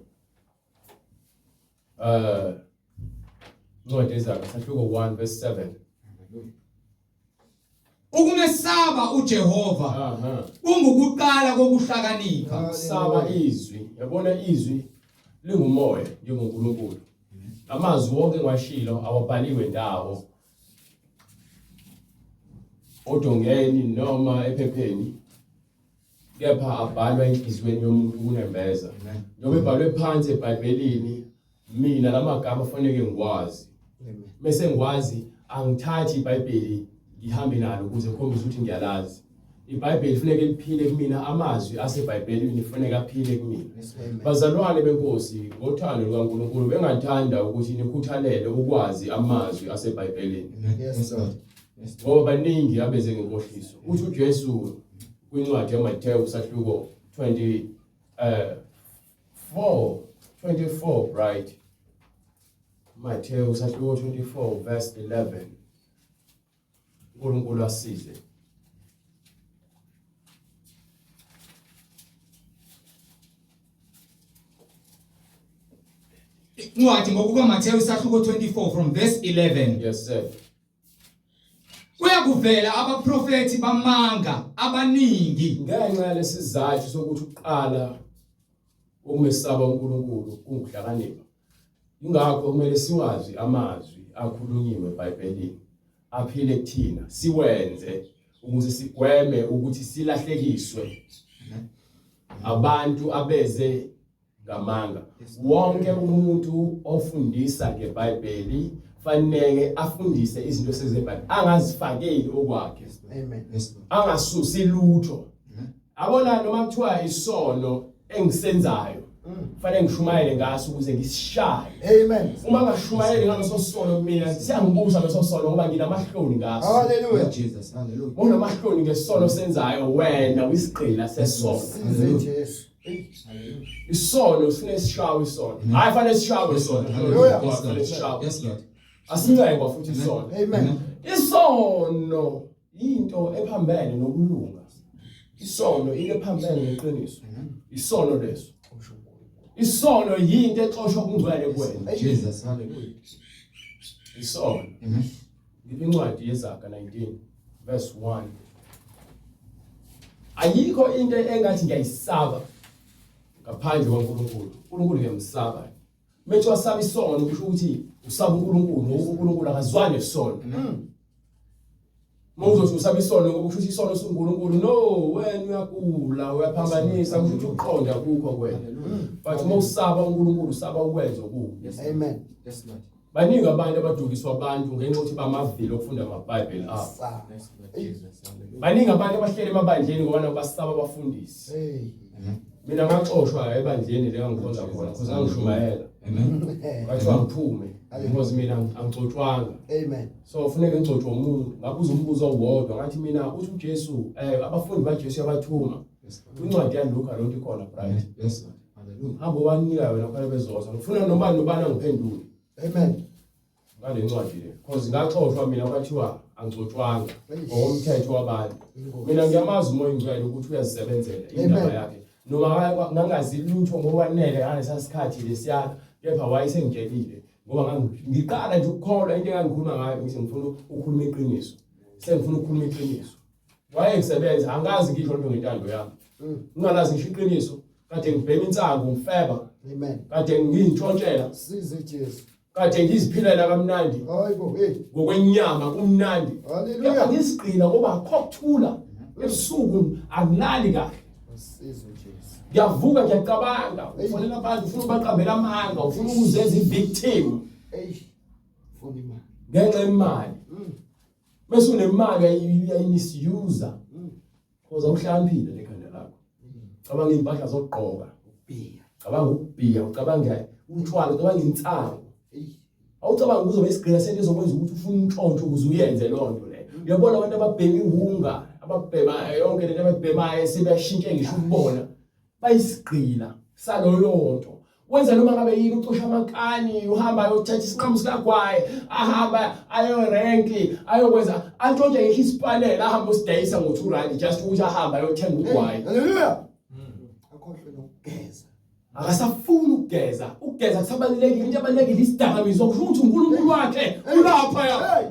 Speaker 1: incwadi ezakha sahluko 1 verse 7.
Speaker 3: Hallelujah.
Speaker 2: Ukumesaba uJehova
Speaker 1: Aha.
Speaker 2: kungukuqala kokuhlakanipha.
Speaker 1: Saba izwi. Yabona izwi lingumoya njengoNkulunkulu. Amazwi wonke engiwashilo awabhaliwe ndawo. Odongeni noma ephepheni. Kepha abhalwa enhliziyweni yomuntu kunembeza.
Speaker 3: Amen.
Speaker 1: Njengoba ebhalwe phansi eBhayibhelini, mina lamagama kufanele ngikwazi.
Speaker 4: Amen.
Speaker 1: Bese ngikwazi angithathi iBhayibheli ngihambe nalo ukuze ngikhombise ukuthi ngiyalazi. iBhayibheli kufanele liphile kumina, amazwi aseBhayibhelini kufanele aphile kumina.
Speaker 3: Yes, Lord.
Speaker 4: Amen.
Speaker 1: Bazalwane benkosi, ngothando lukaNkulunkulu bengathanda ukuthi nikhuthalele ukwazi amazwi aseBhayibhelini.
Speaker 2: Amen.
Speaker 4: Yes, Lord.
Speaker 3: Yes, Lord.
Speaker 1: Ngoba baningi abeze ngenkohliso. Uthi uJesu kwincwadi yaMathewu sahluko 20 24 right. Matthew sahluko 24 verse 11. uNkulunkulu asize.
Speaker 2: Incwadi ngokuka Matthew isahluko 24 from verse 11.
Speaker 1: Yes sir.
Speaker 2: Kuyakuvela abaprofeti bamanga abaningi
Speaker 1: Ngenxa yalesizathu sokuthi uqala ukumesaba uNkulunkulu kunguhlakanipha. Ingakho kumele siwazi amazwi akhulunyiwe eBhayibhelini aphile kuthina siwenze ukuze sigweme ukuthi silahlekiswe abantu abeze ngamanga. Wonke umuntu ofundisa ngeBhayibheli fanele afundise izinto sezeBhayibheli angazifakeli okwakhe.
Speaker 4: Amen.
Speaker 2: Yes, Lord.
Speaker 1: Angasusi lutho. Abona noma kuthiwa isono engisenzayo kufanele ngishumayele ngaso ukuze ngisishaye.
Speaker 4: Amen.
Speaker 1: Uma ngashumayeli ngaleso sono mina siyangibusa leso sono ngoba nginamahloni ngaso.
Speaker 4: Hallelujah.
Speaker 2: Lord Jesus. Hallelujah.
Speaker 1: Unamahloni ngesono senzayo wena uyisigqila sesono.
Speaker 4: Size Jesu.
Speaker 3: Hallelujah.
Speaker 1: Isono sifune sishawe isono. Hayi fanele sishawe isono.
Speaker 2: Hallelujah. Yes,
Speaker 1: Fanele
Speaker 2: Lord.
Speaker 1: sishawe.
Speaker 2: Yes, Lord.
Speaker 1: Asincengwa futhi isono.
Speaker 4: Amen.
Speaker 1: Isono into ephambene nokulunga. Isono into ephambene neqiniso. Isono leso. Isono yinto exoshwa kungcwele kuwena.
Speaker 2: Jesus, hallelujah.
Speaker 1: Isono.
Speaker 2: Amen.
Speaker 1: Ngiphi incwadi yeZaga 19 verse 1. Ayikho into engathi ngiyayisaba ngaphandle kwaNkulunkulu. uNkulunkulu ngiyamsaba. Methu wasaba isono kusho ukuthi usaba uNkulunkulu ngoba uNkulunkulu akazwani nesono. Uma uzothi usaba isono ngoba kusho ukuthi isono singuNkulunkulu no wena uyagula uyaphambanisa kusho ukuthi uqonda kukho kwena. But uma usaba uNkulunkulu usaba ukwenza okubi.
Speaker 3: Yes.
Speaker 4: Amen.
Speaker 3: Yes, Lord.
Speaker 1: Baningi abantu abadukiswa abantu ngenxa yokuthi bamavila okufunda amaBhayibheli abo.
Speaker 4: Sa.
Speaker 3: Yes, Lord Jesus. Hallelujah.
Speaker 1: Baningi abantu abahleli emabandleni ngoba nabo basaba abafundisi.
Speaker 4: Hey.
Speaker 1: Mina ngaxoshwa ebandleni le ngikhonza khona because ngangishumayela.
Speaker 2: Amen.
Speaker 1: Kwathiwa ngiphume because mina angigcotshwanga.
Speaker 4: Amen.
Speaker 1: So funeka ngigcotshwe umuntu. Ngabuza umbuzo owodwa ngathi mina uthi uJesu abafundi baJesu yabathuma.
Speaker 3: Yes, Lord.
Speaker 1: Incwadi yaLuka lonto ikhona bright.
Speaker 2: Yes, Lord. Hallelujah.
Speaker 1: Hamba wanika wena khona bezoza. Ngifuna noma nobani angiphendule.
Speaker 4: Amen.
Speaker 1: Ngale ncwadi le because ngaxoshwa mina kwathiwa angigcotshwanga ngokomthetho wabantu. Mina ngiyamazi uMoya oNgcwele ukuthi uyazisebenzela indaba
Speaker 4: Amen.
Speaker 1: yakhe. Noma ngangazi lutho ngokwanele ngalesa sikhathi lesiyana kepha wayesengitshelile ngoba ngiqala nje ukukholwa into engangikhuluma ngayo ngithi ngifuna ukukhuluma iqiniso. Sengifuna ukukhuluma iqiniso. Wayengisebenza angazi ngisho into ngentando yami. Ngingalazi ngisho iqiniso. Kade ngibhema insangu ngifeba.
Speaker 4: Amen.
Speaker 1: Kade ngintshontshela.
Speaker 4: Size Jesu.
Speaker 1: Kade ngiziphilela kamnandi.
Speaker 4: Hayibo, hey.
Speaker 1: Ngokwenyama kumnandi.
Speaker 4: Hallelujah.
Speaker 1: Kepha ngisigqila ngoba akho kuthula. Ebusuku angilali kahle.
Speaker 4: Size Jesu.
Speaker 1: Ngiyavuka ngiyacabanga, ufonela abantu ufuna ubaqambela amanga, ufuna ukuzenza i-victim
Speaker 4: Hey. Funa imali.
Speaker 1: ngenxa yemali. Bese unemali uyayimisuse. Because awuhlakaniphile lekhanda lakho. Cabanga impahla zokugqoka,
Speaker 4: Bhiya.
Speaker 1: cabanga ukubhiya, ucabanga utshwala, ucabanga insangu.
Speaker 4: Hey.
Speaker 1: Awucabanga kuzoba isigqila sento ezokwenza ukuthi ufune untshontsho ukuze uyenze leyo nto leyo. Uyabona abantu ababhema iwunga, ababhema yonke lento ababhemayo sebeyashintshe ngisho ukubona. Bayisigqila saloyo nto. Wenza noma ngabe yini ucosha amankani, uhamba ayothatha isinqamu sikagwayi, ahamba ayorenki, ayokwenza antshontshe ngisho isipanela ahambe usidayisa ngo-2 rand just ukuthi ahambe ayothenga ugwayi.
Speaker 4: Hallelujah. Akhohlwe nokugeza.
Speaker 1: Akasafuni ukugeza. Ukugeza kusabalulekile, into ebalulekile isidakamizwa kusho ukuthi uNkulunkulu wakhe ulapha ya.
Speaker 4: Hey.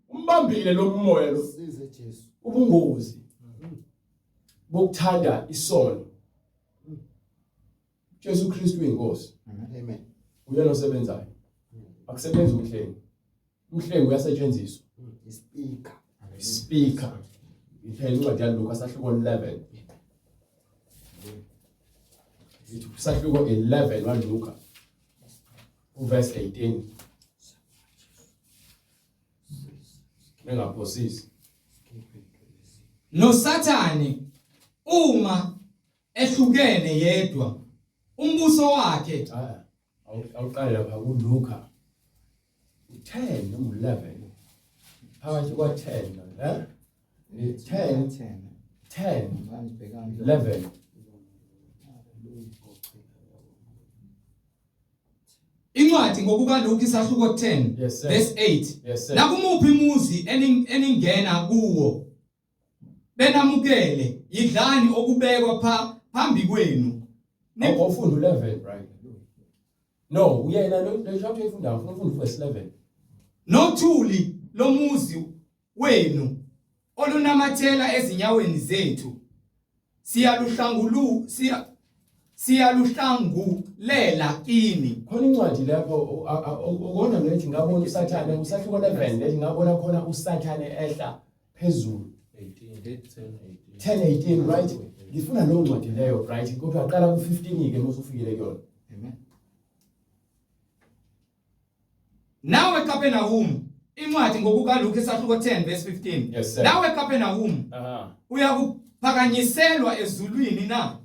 Speaker 1: Umbambile lo moya lo.
Speaker 4: Size Jesu.
Speaker 1: Ubungozi bokuthanda isono. Jesu Kristu uyinkosi.
Speaker 4: Amen.
Speaker 1: Uyena osebenzayo. Akusebenzi umhlengi. Umhlengi uyasetshenziswa.
Speaker 4: Ispeaker.
Speaker 1: Speaker. Iphela incwadi yaLuka sahluko 11. Ithi sahluko 11 waLuka. Uverse 18. Ningaphosisi.
Speaker 2: NoSathane uma ehlukene yedwa umbuso wakhe
Speaker 1: Ah, awuqale lapha kuLuka 10 noma 11. Phakathi kwa 10 eh? 10 10 11.
Speaker 2: Incwadi ngokukaLuka isahluko 10
Speaker 1: Yes, sir.
Speaker 2: verse 8
Speaker 1: Yes sir.
Speaker 2: Nakumuphi umuzi eningena kuwo benamukele yidlani okubekwa phambi kwenu.
Speaker 1: Awufunda 11 right? No, uyena lo chapter efundayo ufuna ufunda verse 11.
Speaker 2: Nothuli lomuzi wenu olunamathela ezinyaweni zethu siyaluhlangulela kini.
Speaker 1: Khona incwadi lapho ukona lethi ngabona uSathane usahluko 11 lethi ngabona khona uSathane ehla phezulu
Speaker 5: 18
Speaker 1: 10 18 right? Ngifuna leyo ncwadi leyo right? Kodwa aqala ku 15 ke mase ufikile kuyona.
Speaker 3: Amen.
Speaker 2: Nawe Capernaum, incwadi ngokukaLuka isahluko 10 verse 15.
Speaker 1: Yes, sir.
Speaker 2: Nawe Capernaum,
Speaker 1: Aha.
Speaker 2: uyakuphakanyiselwa ezulwini na?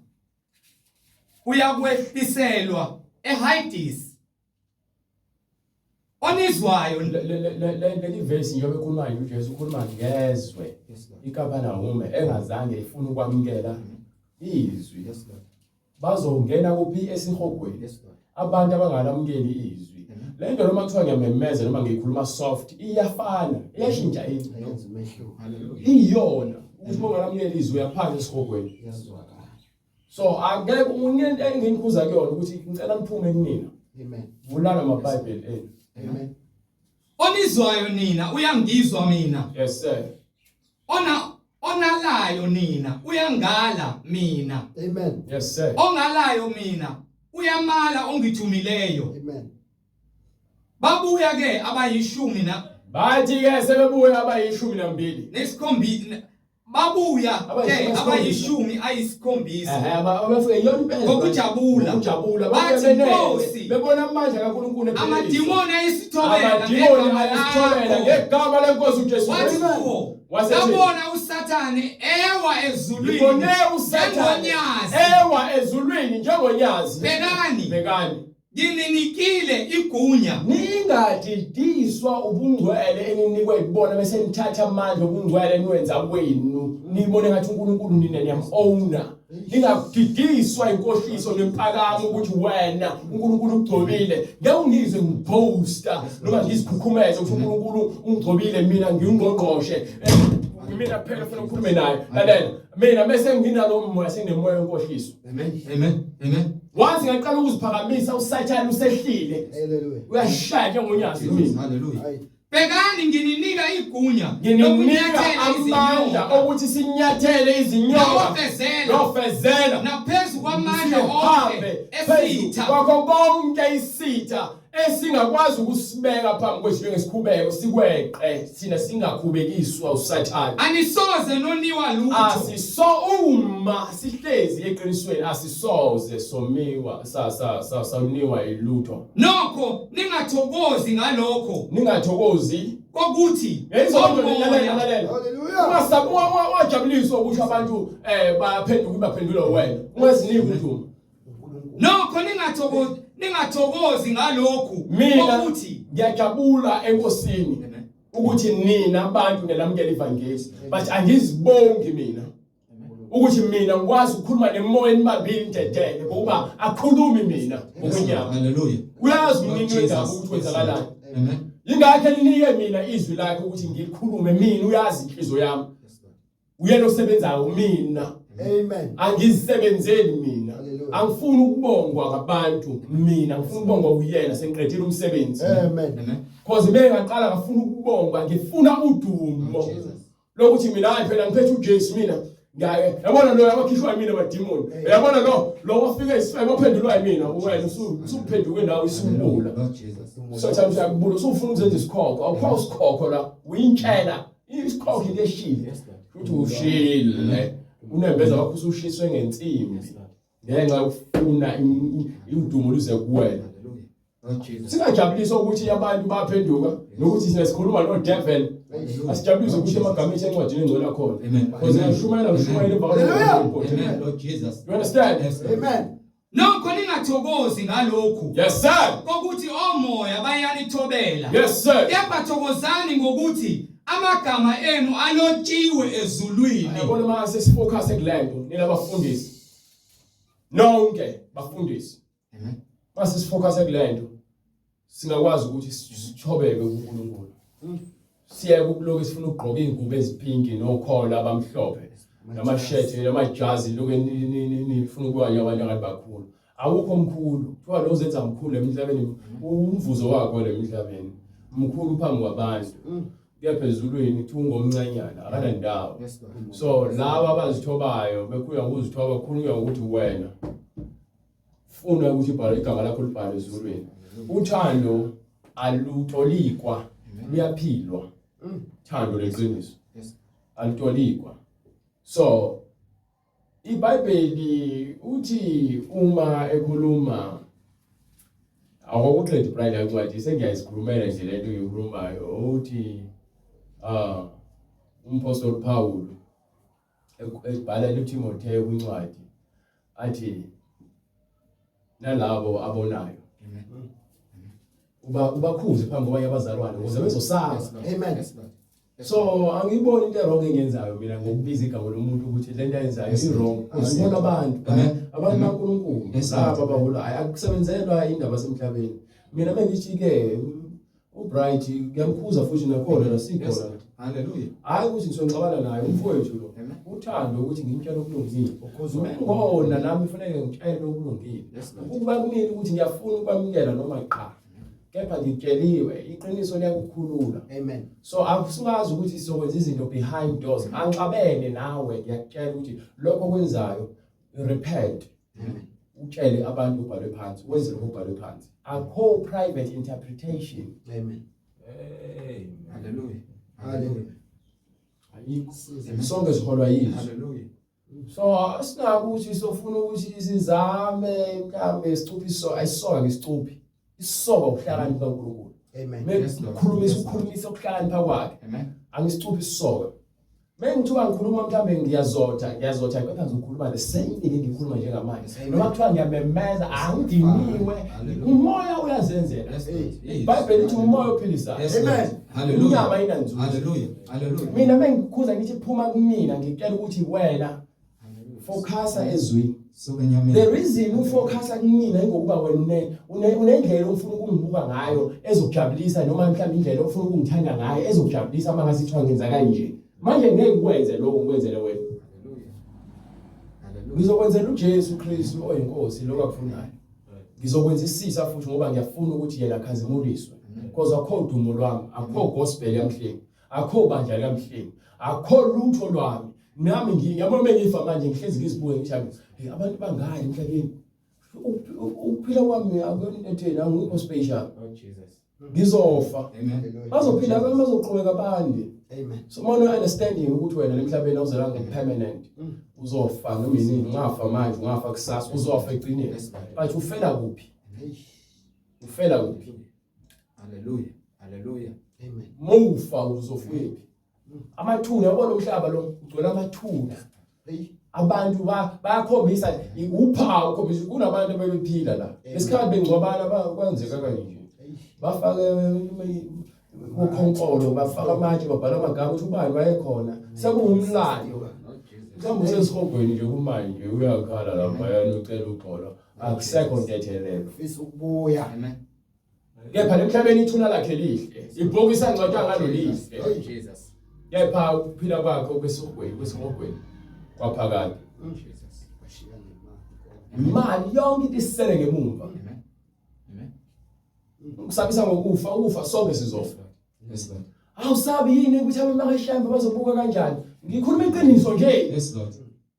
Speaker 2: Uyakwehliselwa eHades. Onizwayo
Speaker 1: Leli verse njengoba ekhuluma nje uJesu ukhuluma ngezwe
Speaker 3: Yes, Lord.
Speaker 1: iKapernaum engazange ifune ukwamukela izwi.
Speaker 3: Yes, Lord.
Speaker 1: Bazongena kuphi? Esihogweni.
Speaker 3: Yes, Lord.
Speaker 1: Abantu abangalamukeli izwi.
Speaker 3: Amen.
Speaker 1: Le nto noma kuthiwa ngiyamemeza noma ngiyikhuluma soft, iyafana, iyashintsha into.
Speaker 4: Ayenza umehluko.
Speaker 3: Hallelujah.
Speaker 1: Iyona ukuthi uma ungalamukeli izwi uyaphansi esihogweni.
Speaker 4: Iyazwakala.
Speaker 1: So angeke umuntu engikhuza kuyona ukuthi ngicela niphume kunina.
Speaker 4: Amen.
Speaker 1: Vulani amaBhayibheli enu.
Speaker 4: Amen.
Speaker 2: Onizwayo nina uyangizwa mina.
Speaker 1: Yes sir.
Speaker 2: Ona onalayo nina uyangala mina.
Speaker 4: Amen.
Speaker 1: Yes sir.
Speaker 2: Ongalayo mina uyamala ongithumileyo.
Speaker 4: Amen.
Speaker 2: Babuya ke abayishumi na
Speaker 1: Bathi ke sebebuya abayishumi nambili.
Speaker 2: nesikhombisa babuya ke abayishumi ayisikhombisa.
Speaker 1: Ehhe abafike iyona impela.
Speaker 2: Ngokujabula.
Speaker 1: Ngokujabula.
Speaker 2: Bathi,
Speaker 1: Bathi
Speaker 2: "Nkosi,
Speaker 1: bebona amandla kaNkulunkulu ephelelisa.
Speaker 2: Amadimoni ayisithobela
Speaker 1: Amadimoni
Speaker 2: ngegama
Speaker 1: ayasithobela
Speaker 2: lakho.
Speaker 1: ngegama lenkosi uJesu.
Speaker 2: Wathi
Speaker 1: Kristu.
Speaker 2: kuwo,
Speaker 1: Wasethi,
Speaker 2: "Ngabona uSathane ewa ezulwini
Speaker 1: Ngibone uSathane
Speaker 2: njengonyazi.
Speaker 1: ewa ezulwini njengonyazi.
Speaker 2: Bhekani,
Speaker 1: Bhekani.
Speaker 2: ngininikile igunya
Speaker 1: Ningadidiswa ubungcwele eninikwe yibona bese nithatha amandla obungcwele niwenza kwenu. Nibone ngathi uNkulunkulu nina niyam-owna. Ningadidiswa inkohliso nempakamo ukuthi wena uNkulunkulu ugcobile. Ngeke ungizwe ngiboasta noma ngizikhukhumeze ukuthi uNkulunkulu ungigcobile mina ngiwungqongqoshe. Mina kuphela ufuna ukukhulume naye. Lalela, mina bese nginalo moya senginemoya wenkohliso.
Speaker 3: Amen.
Speaker 2: Amen. Amen.
Speaker 1: Once ngaqala ukuziphakamisa uSathane usehlile.
Speaker 4: Hallelujah.
Speaker 1: Uyashaya njengonyazi
Speaker 2: Jesus,
Speaker 1: mina.
Speaker 2: hallelujah.
Speaker 4: Hayi.
Speaker 2: Bhekani ngininika igunya
Speaker 1: Ngininika
Speaker 2: lokunyathela
Speaker 1: amandla
Speaker 2: izinyoka
Speaker 1: okuthi sinyathele izinyoka
Speaker 2: nofezela
Speaker 1: nofezela
Speaker 2: naphezu kwamandla onke
Speaker 1: sihambe phezu
Speaker 2: esitha
Speaker 1: kwakho konke isitha esingakwazi ukusibeka phambi kwethu njengesikhubeko sikweqe thina singakhubekiswa uSathane.
Speaker 2: Anisoze noniwa lutho.
Speaker 1: Asiso uma sihlezi eqinisweni asisoze somiwa sa sa sa sawuniwa ilutho.
Speaker 2: Nokho ningathokozi ngalokho
Speaker 1: Ningathokozi
Speaker 2: kokuthi
Speaker 1: Yayizonto
Speaker 2: omoya
Speaker 1: lalela lalela.
Speaker 4: Hallelujah.
Speaker 1: Ungasabi wajabuliswa ukusho abantu baphenduka baphendula wena. Ungaziniki udumo.
Speaker 2: Nokho ningathokozi ngalokhu
Speaker 1: Mina
Speaker 2: kokuthi
Speaker 1: ngiyajabula enkosini
Speaker 2: Amen.
Speaker 1: ukuthi nina abantu nelamukela ivangeli but angizibongi mina ukuthi mina ngikwazi ukukhuluma nemoya enibambile indedele ngokuba akhulumi mina ngokwenyama.
Speaker 2: Hallelujah.
Speaker 1: Uyazi
Speaker 2: Lord
Speaker 1: umnini wendaba
Speaker 2: Jesus.
Speaker 1: ukuthi kwenzakalani.
Speaker 2: Amen.
Speaker 1: Yingakho elinike mina izwi lakhe ukuthi ngilikhulume mina uyazi inhliziyo yami.
Speaker 3: Yes, Lord.
Speaker 1: Uyena osebenzayo mina.
Speaker 4: Amen.
Speaker 1: Angizisebenzeli mina.
Speaker 4: Hallelujah.
Speaker 1: Angifuni ukubongwa ngabantu mina ngifuna ukubongwa uyena sengiqedile umsebenzi.
Speaker 4: Amen.
Speaker 2: Amen.
Speaker 1: Cause bengaqala ngafuna ukubongwa ngifuna udumo.
Speaker 3: Lord Jesus.
Speaker 1: Lokuthi mina hayi phela ngiphethe uJesu mina. Ngiyaye yabona lo yabakhishwa yimina amadimoni. Uyabona lo wafika isifebe waphendulwa yimina wena usuphenduke nawe isubula.
Speaker 3: Lord Jesus.
Speaker 1: Sometimes uyakubula usufuna ukuzenza isikhokho awukho isikhokho la uyintshela isikhokho into eshile.
Speaker 3: Yes, Lord.
Speaker 1: Futhi ushile. Unembeza wakho usushiswe ngensimbi
Speaker 3: Yes, Lord.
Speaker 1: ngenxa yokufuna udumo luze kuwena.
Speaker 3: Hallelujah. Lord Jesus.
Speaker 1: Singajabuliswa ukuthi abantu baphenduka nokuthi sina sikhuluma no devil. Asijabulise ukuthi amagama ethu encwadini engcwele akhona.
Speaker 2: Amen.
Speaker 1: Because ngiyashumayela ngishumayela
Speaker 4: Hallelujah.
Speaker 1: ivangeli.
Speaker 2: Amen. Lord Jesus.
Speaker 1: You understand?
Speaker 2: Yes, Lord.
Speaker 4: Amen.
Speaker 2: Nokho ningathokozi ngalokhu
Speaker 1: Yes sir.
Speaker 2: kokuthi omoya bayanithobela.
Speaker 1: Yes sir.
Speaker 2: Kepha thokozani ngokuthi amagama enu alotshiwe ezulwini.
Speaker 1: Yabona mase sifocus kulento nina bafundisi. Nonke bafundisi.
Speaker 3: Amen.
Speaker 1: Mase sifocus kulento singakwazi ukuthi sithobeke kuNkulunkulu. Siyeke ukuloku sifuna ukugqoka izingubo ezipinki nokhola abamhlophe namashethi namajazi lokho nifuna ukuba abantu ngathi bakhulu. Awukho mkhulu. Kuthiwa lo zenza mkhulu emhlabeni umvuzo wakho le emhlabeni. Mkhulu phambi kwabantu. Kepha ezulwini kuthiwa ungomncanyana akanandawo.
Speaker 3: Yes, Lord.
Speaker 1: So laba abazithobayo bekhuya ngokuzithoba khulunywa ukuthi wena funa ukuthi ibhale igama lakho libhalwe ezulwini. Uthando alutolikwa luyaphilwa. Thando leqiniso
Speaker 3: Yes.
Speaker 1: alutolikwa. So iBhayibheli uthi uma ekhuluma awukuqedi Brian yancwadi sengiyazikhulumela nje lento engiyikhulumayo uthi umpostoli Paul ebhala kuTimotheo kwincwadi athi nalabo abonayo
Speaker 3: Amen.
Speaker 1: uba ubakhuze phambi kwabanye abazalwane ukuze bezosaba.
Speaker 3: Yes, Lord.
Speaker 4: Amen.
Speaker 3: Yes, Lord.
Speaker 1: So angiyiboni into wrong engiyenzayo mina ngokubiza igama lomuntu ukuthi lento ayenzayo i wrong. Angibona abantu, abantu baNkulunkulu laba abaholayo akusebenzelwa indaba semhlabeni. Mina mengithi ke uBright ngiyamkhuza futhi nakhona la sikhona.
Speaker 2: Hallelujah.
Speaker 1: Hayi ukuthi ngisonxabana naye umfowethu lo. Uthando ukuthi ngimtshele okulungile. Ngona nami kufanele ngitshele okulungile. Ukuba kumina ukuthi ngiyafuna ukwamukela noma qha. Kepha ngitsheliwe iqiniso liyakukhulula.
Speaker 4: Amen.
Speaker 1: So akusingazi ukuthi sizokwenza izinto behind doors. Angixabene nawe ngiyakutshela ukuthi lokho okwenzayo repent.
Speaker 4: Amen.
Speaker 1: Utshele abantu ubhalwe phansi, wenze lokho okubhalwe phansi. Akho private interpretation.
Speaker 4: Amen.
Speaker 5: Amen.
Speaker 2: Hallelujah.
Speaker 4: Hallelujah.
Speaker 1: Ayikho. Sonke siholwa yizwi.
Speaker 2: Hallelujah.
Speaker 1: So asinako ukuthi sofuna ukuthi sizame mhlambe sicuphi so ayisoka ngesicuphi. Isoka ukuhlakanipha kaNkulunkulu.
Speaker 4: Amen.
Speaker 2: Yes, Lord.
Speaker 1: Mekukhulumisa
Speaker 2: Yes, Lord.
Speaker 1: ukukhulumisa ukuhlakanipha kwakhe.
Speaker 2: Amen.
Speaker 1: Angisicuphi isisoka. Mengithiwa ngikhuluma mhlambe ngiyazotha, ngiyazotha kodwa ngizokhuluma the same thing engikhuluma njengamanje.
Speaker 4: Amen.
Speaker 1: Noma kuthiwa ngiyamemeza, angidiniwe.
Speaker 2: Hallelujah.
Speaker 1: Umoya uyazenzela.
Speaker 2: Yes, Lord. Yes.
Speaker 1: IBhayibheli lithi umoya ophilisayo.
Speaker 2: Yes,
Speaker 4: Amen.
Speaker 2: Lord. Hallelujah.
Speaker 1: Inyama ayinanzuzo.
Speaker 2: Hallelujah. Hallelujah.
Speaker 1: Mina mengikhuza ngithi phuma kumina ngikutshela ukuthi wena
Speaker 2: Hallelujah.
Speaker 1: focusa ezwini.
Speaker 2: Suka enyameni.
Speaker 1: The reason ufocusa kumina ingokuba wena unendlela ofuna ukungibuka ngayo ezokujabulisa noma mhlawumbe indlela ofuna ukungithanda ngayo ezokujabulisa uma ngase kuthiwa ngenza kanje. Manje ngeke ngikwenze lokho ngikwenzele wena.
Speaker 2: Hallelujah. Hallelujah.
Speaker 1: Ngizokwenzela uJesu Kristu oyinkosi lokho akufunayo. Ngizokwenza isisa futhi ngoba ngiyafuna ukuthi yena akhazimuliswe. Because akho udumo lwami, akho gospel yamhlengi, akho bandla likamhlengi, akho lutho lwami. Nami ngiyabona mengifa manje ngihlezi ngizibuke ngithi hayi, hey, abantu bangaki emhlabeni. Ukuphila kwami akuyona into etheni, angikho special.
Speaker 2: Oh Jesus.
Speaker 1: Ngizofa.
Speaker 2: Amen.
Speaker 4: Hallelujah.
Speaker 1: Bazophila abantu bazoqhubeka bande.
Speaker 4: Amen.
Speaker 1: So uma understanding ukuthi wena emhlabeni awuzelanga permanent. Uzofa noma yini, ungafa manje, ungafa kusasa, uzofa egcineni.
Speaker 2: Yes, Lord.
Speaker 1: But ufela kuphi?
Speaker 4: Hey.
Speaker 1: Ufela kuphi?
Speaker 2: Hallelujah. Hallelujah.
Speaker 4: Amen.
Speaker 1: Mawufa uzofuyephi? Amathuna, yabona umhlaba lo ugcwele amathuna.
Speaker 4: Hey.
Speaker 1: Abantu bayakhombisa uphawu ukhombisa kunabantu abebephila la. Ngesikhathi bengcwabana kwenzeka kanje.
Speaker 4: Hey.
Speaker 1: Bafake ukhonkolo, bafaka amatshe, babhala amagama ukuthi ubani wayekhona. Sekuwumlando.
Speaker 2: Oh Jesus.
Speaker 1: Mhlawumbe usesihogweni nje kumanje uyakhala laphayana ucela uxolo. Akusekho ntethelelo.
Speaker 4: Ufisa ukubuya.
Speaker 2: Amen.
Speaker 1: Kepha lemhlabeni ithuna lakhe lihle. Ibhokisi angcwatshwa ngalo lihle.
Speaker 2: Oh Jesus.
Speaker 1: Kepha ukuphila kwakhe okwesihogweni, kwesihogweni kwaphakade.
Speaker 2: Jesus.
Speaker 4: Washiya ngemali.
Speaker 1: Imali yonke into isisele ngemumva.
Speaker 2: Amen. Amen.
Speaker 1: Ukusabisa ngokufa, ukufa sonke sizofa.
Speaker 2: Yes, Lord.
Speaker 1: Awusabi yini ukuthi abemaka shembe bazobuka kanjani? Ngikhuluma iqiniso nje.
Speaker 2: Yes, Lord.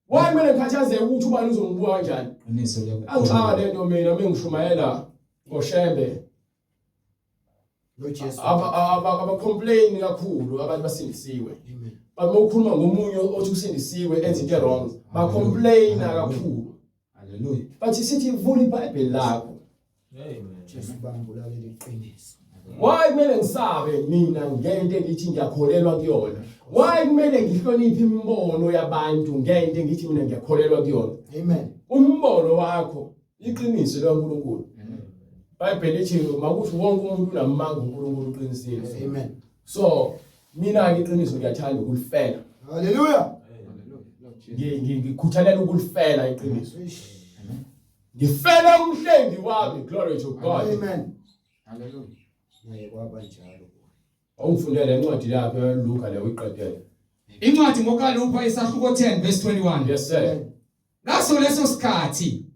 Speaker 1: Why kumele ngikhathazeke ukuthi ubani uzongibuka kanjani?
Speaker 2: Qiniso liyakukhulula.
Speaker 1: Angixaka lento mina mengishumayela ngoshembe.
Speaker 4: No Jesu.
Speaker 1: Aba complain kakhulu abantu basindisiwe.
Speaker 4: Amen.
Speaker 1: But mawukhuluma ngomunye othi usindisiwe enza into wrong, ba complain kakhulu.
Speaker 2: Hallelujah.
Speaker 1: But sithi vula iBhayibheli lakho.
Speaker 5: Amen.
Speaker 4: Jesu bambulalela iqiniso.
Speaker 1: Why kumele ngisabe mina ngento engithi ngiyakholelwa kuyona? Why kumele ngihloniphe imibono yabantu ngento engithi mina ngiyakholelwa kuyona?
Speaker 4: Amen.
Speaker 1: Umbono wakho iqiniso likaNkulunkulu. iBhayibheli lithi makuthi wonke umuntu unamanga uNkulunkulu uqinisile.
Speaker 4: Amen.
Speaker 1: So mina ke iqiniso ngiyathanda ukulifela.
Speaker 4: Hallelujah.
Speaker 2: Hallelujah. Lord Jesus.
Speaker 1: Ngikhuthalela ukulifela iqiniso.
Speaker 4: Eish.
Speaker 1: Ngifela umhlengi wami, glory to God.
Speaker 4: Amen.
Speaker 2: Hallelujah.
Speaker 4: Naye kwaba njalo.
Speaker 1: Awungifundele incwadi yakhe Luka le uyiqedele.
Speaker 2: Incwadi ngokaLuka isahluko 10 verse 21.
Speaker 1: Yes sir.
Speaker 2: Ngaso leso sikhathi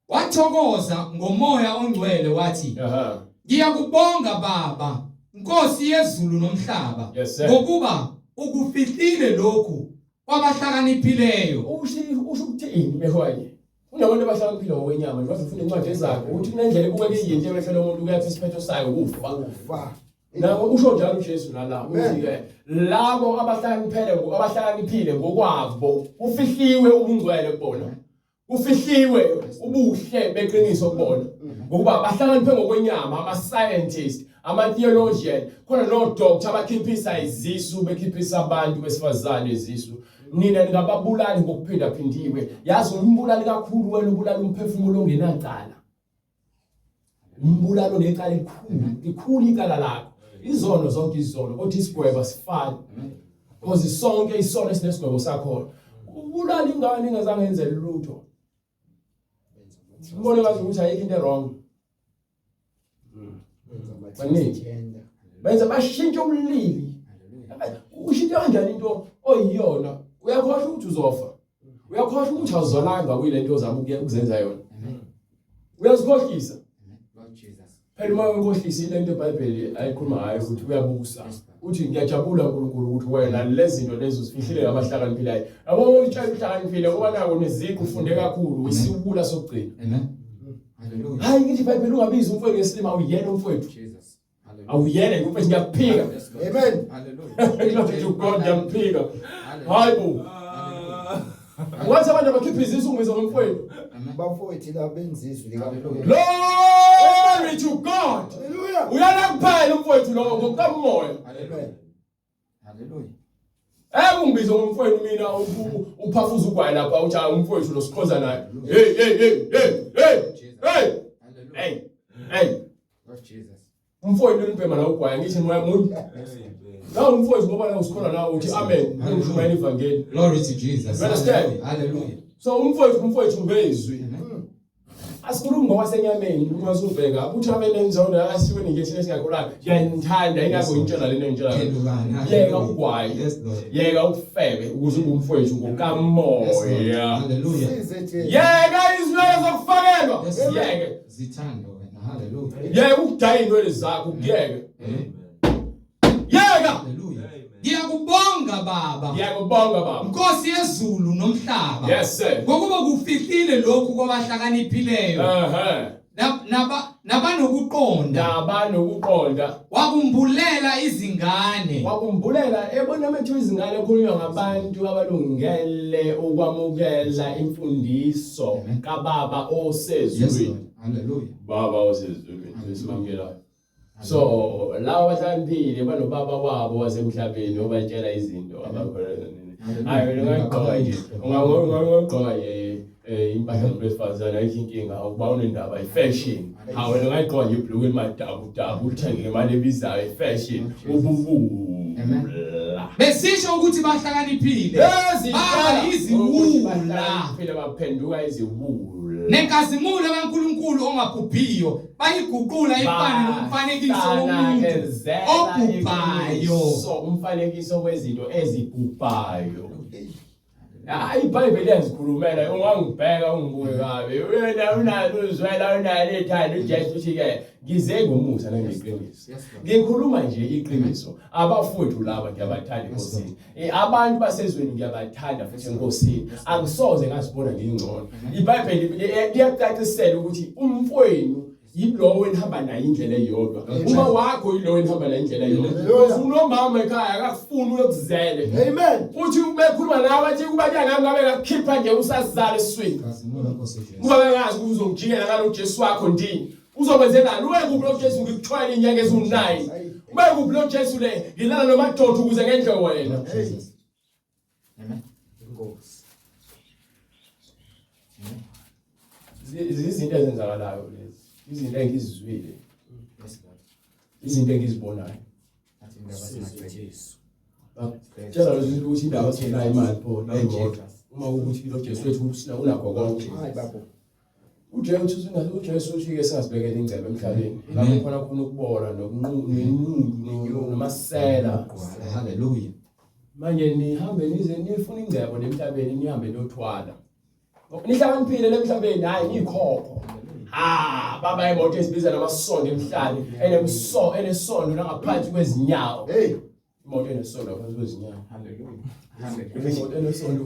Speaker 2: wathokoza ngomoya ongcwele wathi,
Speaker 1: Aha.
Speaker 2: Ngiyakubonga Baba, Nkosi yezulu nomhlaba,
Speaker 1: Yes sir.
Speaker 2: ngokuba ukufihlile lokhu kwabahlakaniphileyo.
Speaker 1: Usho usho ukuthini mehwanye? Kunabantu abahlakaniphile ngokwenyama nje bazofunda incwadi ezakhe ukuthi kunendlela ebukeka iyinto emehlweni omuntu kuyathi isiphetho sayo ukufa.
Speaker 4: Ufa.
Speaker 1: Nawo usho njalo uJesu nalapho
Speaker 4: Amen.
Speaker 1: uthi ke labo abahlakaniphele abahlakaniphile ngokwabo ufihliwe ubungcwele kubona. Ufihliwe ubuhle beqiniso kubona. Ngokuba bahlakaniphe ngokwenyama ama scientist, ama theologian, khona no doctor abakhiphisa izisu bekhiphisa abantu besifazane izisu. Nina ningababulali ngokuphindaphindiwe. Yazi umbulali kakhulu wena ubulala umphefumulo ongenacala. Umbulalo necala elikhulu, likhulu icala lakho. Izono zonke izono, kodwa isigwebo asifani. Because sonke isono esinesigwebo sakhona. Ubulala ingane ingazange yenze lutho. Ubone ngazi ukuthi ayikho into wrong. Baningi. Benza bashintsha ubulili. Ushintsha kanjani into oyiyona? Uyakhohlwa ukuthi uzofa. Uyakhohlwa ukuthi awuzwalanga kuyile nto ozama ukuzenza yona. Uyazikhohlisa. Phela uma wenkohlisa ile nto iBhayibheli ayikhuluma ngayo ukuthi uyabusa. Uthi ngiyajabula uNkulunkulu ukuthi wena lezi zinto lezi uzifihlile ngabahlakaniphileyo. Yabo utshela uhlakaniphile ngoba nako neziqu ufunde kakhulu isiwula sokugcina.
Speaker 2: Amen. Hallelujah.
Speaker 1: Hayi ngithi iBhayibheli ungabizi umfowethu ngesilima awuyena umfowethu.
Speaker 2: Jesus. Hallelujah.
Speaker 1: Awuyena umfowethu ngiyakuphika.
Speaker 2: Yes, Lord.
Speaker 4: Amen.
Speaker 2: Hallelujah.
Speaker 1: Glory to God ngiyamphika.
Speaker 2: Hallelujah.
Speaker 1: Hayi bo. Wathi abantu abakhipha izisu ngibiza ngomfowethu.
Speaker 2: Amen.
Speaker 4: Bafowethu laba benzizwi likaNkulunkulu.
Speaker 1: Glory to God.
Speaker 4: Hallelujah.
Speaker 1: Uyala kuphela umfowethu lowo ngokukamoya.
Speaker 2: Hallelujah. Hallelujah.
Speaker 1: Eh ungibiza ngomfowethu mina uphafuza ugwayi lapha uthi hayi umfowethu lo sikhonza naye. Hey hey hey hey hey
Speaker 2: Jesus.
Speaker 1: hey
Speaker 2: Hallelujah.
Speaker 1: hey hey
Speaker 2: Lord Jesus.
Speaker 1: umfowethu unibhema la ugwayi ngithi moya munye. La umfowethu ngoba la usikhola nawe uthi amen ngishumayela ivangeli.
Speaker 2: Glory to Jesus.
Speaker 1: You understand?
Speaker 2: Hallelujah.
Speaker 1: So umfowethu umfowethu ngezwi.
Speaker 2: Amen.
Speaker 1: Asikhulumi ngokwasenyameni uma usubheka uthi abenenzondo asiwe nje thina singakhulayo. Ngiyanithanda ingakho ngitshela lento ngitshela.
Speaker 2: Phendukani.
Speaker 1: Yeka
Speaker 2: Hallelujah.
Speaker 1: ugwayi.
Speaker 2: Yes, Lord.
Speaker 1: Yeka ukufebe ukuze ube umfowethu
Speaker 2: Yes, Lord.
Speaker 1: ngokamoya.
Speaker 2: Hallelujah.
Speaker 4: Size Jesu.
Speaker 1: Yeka izinwele zokufakelwa.
Speaker 2: Yes, Lord.
Speaker 1: Yeke.
Speaker 2: Zithando wena. Hallelujah.
Speaker 1: Yeka ukudaya inwele zakho kuyeke.
Speaker 2: Amen.
Speaker 1: Yeka.
Speaker 2: Hallelujah. Ngiyakubonga Baba.
Speaker 1: Ngiyakubonga baba.
Speaker 2: Nkosi yezulu nomhlaba.
Speaker 1: Yes sir.
Speaker 2: Ngokuba kufihlile lokhu kwabahlakaniphileyo
Speaker 1: Ehhe.
Speaker 2: nabanokuqonda
Speaker 1: Nabanokuqonda.
Speaker 2: wakumbulela izingane.
Speaker 1: Wakumbulela ebona methu izingane ekhulunywa ngabantu abalungele ukwamukela imfundiso
Speaker 2: Amen.
Speaker 1: kababa
Speaker 2: Yes,
Speaker 1: osezulwini.
Speaker 2: Lord. Hallelujah.
Speaker 1: Baba osezulwini esimamukelayo. So laba abahlakaniphile banobaba wabo wasemhlabeni obatshela izinto abakholelwa. Hayi wena ungagqoka nje ungagqoka nje impahla yomuntu wesifazane ayikho inkinga ukuba unendaba i-fashion. Hawu wena ungayigqoka nje ibhulukwe elimadabu dabu ulithenge ngemali ebizayo i-fashion ubuwula.
Speaker 2: Besisho ukuthi bahlakaniphile. Baba iziwula.
Speaker 1: Bahlakaniphile baphenduka iziwula.
Speaker 2: Nenkazimulo kaNkuluNkulu ongabhubhiyo bayiguqula ifane nomfanekiso womuntu obhubhayo.
Speaker 1: So umfanekiso wezinto ezibhubhayo. Hayi iBhayibheli liyazikhulumela ungangibheka ungibuke kabi. Wena unalo uzwela unalo ithando uJesu uthi ke ngize ngomusa nangeqiniso.
Speaker 2: Yes, Lord.
Speaker 1: Ngikhuluma nje iqiniso. Abafowethu laba ngiyabathanda eNkosini. Abantu basezweni ngiyabathanda futhi eNkosini. Angisoze ngazibona ngingcono. iBhayibheli liyacacisela ukuthi umfowenu yilowo enihamba naye indlela eyodwa. Uma wakho yilowo enihamba naye indlela eyodwa.
Speaker 4: Hallelujah.
Speaker 1: Unomama ekhaya akakufuni uyokuzele.
Speaker 4: Amen.
Speaker 1: Uthi ubekhuluma nawe athi kuba kuyangami ngabe ngakukhipha nje usazala esiswini.
Speaker 2: Nkazimulo Nkosi Jesu.
Speaker 1: Kuba bengazi ukuthi uzongijikela ngalo Jesu wakho ndini. Uzokwenzelani? Ube kuphi lo Jesu ngikuthwele inyanga eziwu-9? Ube kuphi lo Jesu le ngilala nomadoda ukuze ngendle wena?
Speaker 2: Lord Jesus. Amen.
Speaker 4: Inkosi.
Speaker 1: Izinto ezenzakalayo lezi. Izinto engizizwile,
Speaker 2: Yes, Lord.
Speaker 1: izinto engizibonayo.
Speaker 2: Athi indaba
Speaker 4: Size
Speaker 2: singagceki.
Speaker 4: Jesu.
Speaker 1: Tshela lezi zinto ukuthi indaba sinayo imali pho la
Speaker 2: Lord
Speaker 1: imoto.
Speaker 2: Jesus.
Speaker 1: Uma ukuthi lo Jesu wethu usina unakho konke.
Speaker 4: Hayi babo.
Speaker 1: uJesu uJesu uthi ke singazibekela ingcebo emhlabeni.
Speaker 2: Amen.
Speaker 1: Lapho khona khona ukubola nokunqunu nomasela.
Speaker 2: Hallelujah.
Speaker 1: Manje nihambe nize nifuna ingcebo lemhlabeni nihambe niyothwala. Nihlakaniphile lemhlabeni hayi nikhokho. Ha baba imoto ezibiza namasondo emhlane enemso enesondo langaphansi kwezinyawo.
Speaker 4: Hey.
Speaker 1: Imoto enesondo ngaphansi kwezinyawo.
Speaker 2: Hallelujah. Hallelujah.
Speaker 1: Imoto enesondo.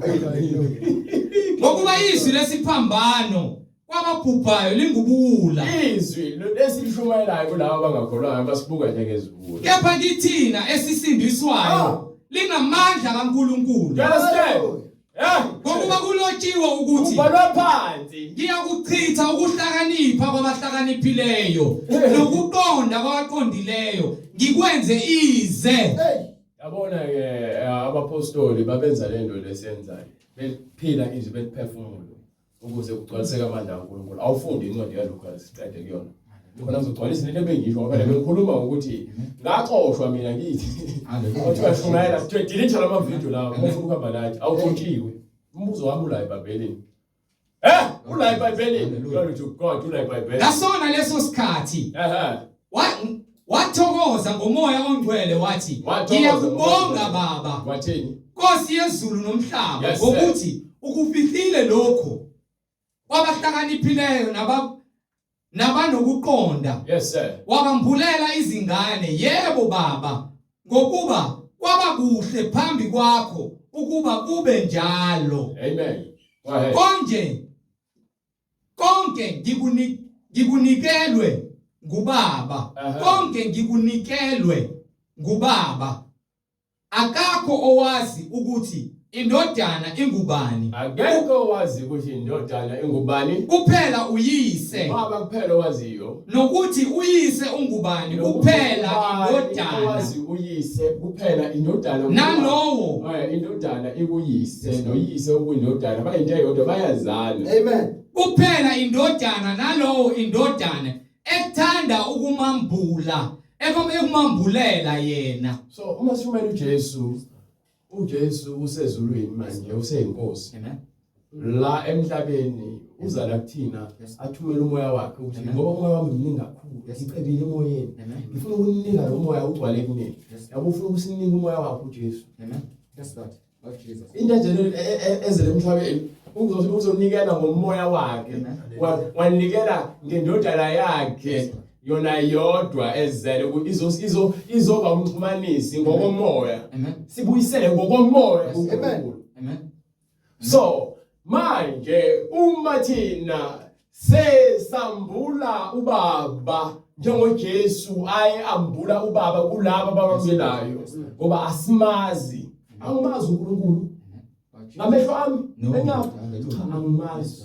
Speaker 2: Ngokuba izwi lesiphambano kwababhubhayo lingubuwula.
Speaker 1: Izwi lesilishumayelayo kulabo abangakholwayo basibuka njengezibulo.
Speaker 2: Kepha kithina esisindiswayo lingamandla kaNkuluNkulu.
Speaker 1: You understand? Eh?
Speaker 2: Ngokuba kulotshiwe ukuthi
Speaker 1: Kubhalwe phansi.
Speaker 2: ngiyakuchitha ukuhlakanipha kwabahlakaniphileyo nokuqonda kwabaqondileyo ngikwenze ize.
Speaker 4: Hey.
Speaker 1: Yabona ke abapostoli babenza lento lesiyenzayo. Bephila izwi beliphefumulo ukuze kugcwaliseke amandla kaNkulunkulu. Awufundi incwadi kaLuka siqede kuyona. Khona ngizogcwalisa lento ebengisho ngoba phela bengikhuluma ngokuthi ngaxoshwa mina ngithi.
Speaker 2: Hallelujah.
Speaker 1: Uthi uyashumayela sithe delete lama video lawa uma ufuna ukuhamba nathi awuxotshiwe. Umbuzo wami ula eBhayibhelini. Eh, ula eBhayibhelini. Glory to God, ula eBhayibhelini.
Speaker 2: Ngasona leso sikhathi
Speaker 1: Ehhe.
Speaker 2: wathokoza ngomoya ongcwele wathi,
Speaker 1: Wathokoza
Speaker 2: ngiyakubonga
Speaker 1: ngomoya.
Speaker 2: Baba,
Speaker 1: Wathini?
Speaker 2: Nkosi yezulu nomhlaba,
Speaker 1: Yes, sir.
Speaker 2: ngokuthi ukufihlile lokhu kwabahlakaniphileyo nabanokuqonda.
Speaker 1: Yes sir.
Speaker 2: Wabambulela izingane, yebo Baba, ngokuba kwaba kuhle phambi kwakho ukuba kube njalo.
Speaker 1: Amen. Go ahead.
Speaker 2: Konje konke ngikunikelwe ngubaba. Konke ngikunikelwe ngubaba. Akakho owazi ukuthi indodana ingubani.
Speaker 1: Akekho owazi ukuthi indodana ingubani.
Speaker 2: Kuphela uyise.
Speaker 1: Baba kuphela owaziyo.
Speaker 2: Nokuthi uyise ungubani kuphela indodana.
Speaker 1: Owazi uyise kuphela indodana.
Speaker 2: Nalowo.
Speaker 1: Indodana ikuyise noyise ukuyindodana bayinto eyodwa bayazana.
Speaker 4: Amen.
Speaker 2: Kuphela indodana nalowo indodana ethanda ukumambula, ekumambulela yena.
Speaker 1: So uma sishumela uJesu, uJesu usezulwini manje useyinkosi.
Speaker 2: Amen.
Speaker 1: La emhlabeni uza la kuthina athumele umoya wakhe ukuthi ngoba umoya wami mningi kakhulu, ngicebile emoyeni. Ngifuna ukunika lo moya ugcwale kunini. Yabo ufuna ukusinika umoya wakhe uJesu.
Speaker 2: Amen.
Speaker 3: Yes Lord. Lord Jesus.
Speaker 1: Into enjena ezele emhlabeni uzonikela ngomoya wakhe. Wanikela ngendodana yakhe yona yodwa ezele izoba umxhumanisi ngokomoya. Sibuyisele ngokomoya kuNkulunkulu.
Speaker 2: Amen.
Speaker 1: So manje uma thina sesambula ubaba njengoJesu aye ambula ubaba kulabo abamamukelayo, ngoba asimazi, angimazi uNkulunkulu ngamehlo ami enyama, cha angimazi.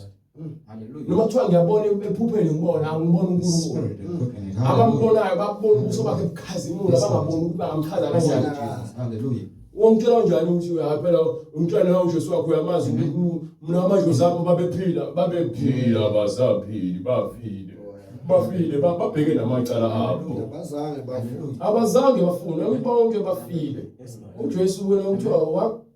Speaker 1: Noma kuthiwa ngiyabona ephupheni ngibona, angiboni uNkulunkulu. Abambonayo babona ubuso bakhe bukhazimula, bangaboni ukuthi bangamchaza kanjani.
Speaker 2: Hallelujah.
Speaker 1: Wongitshela kanjani ukuthi uyaphela umntwana uJesu wakho uyamazi mina amadlozi ami babephila, babephila basaphili, bafile. Bafile babheke namacala abo.
Speaker 4: Abazange bafune.
Speaker 1: Abazange bafune, bonke bafile. uJesu wena kuthiwa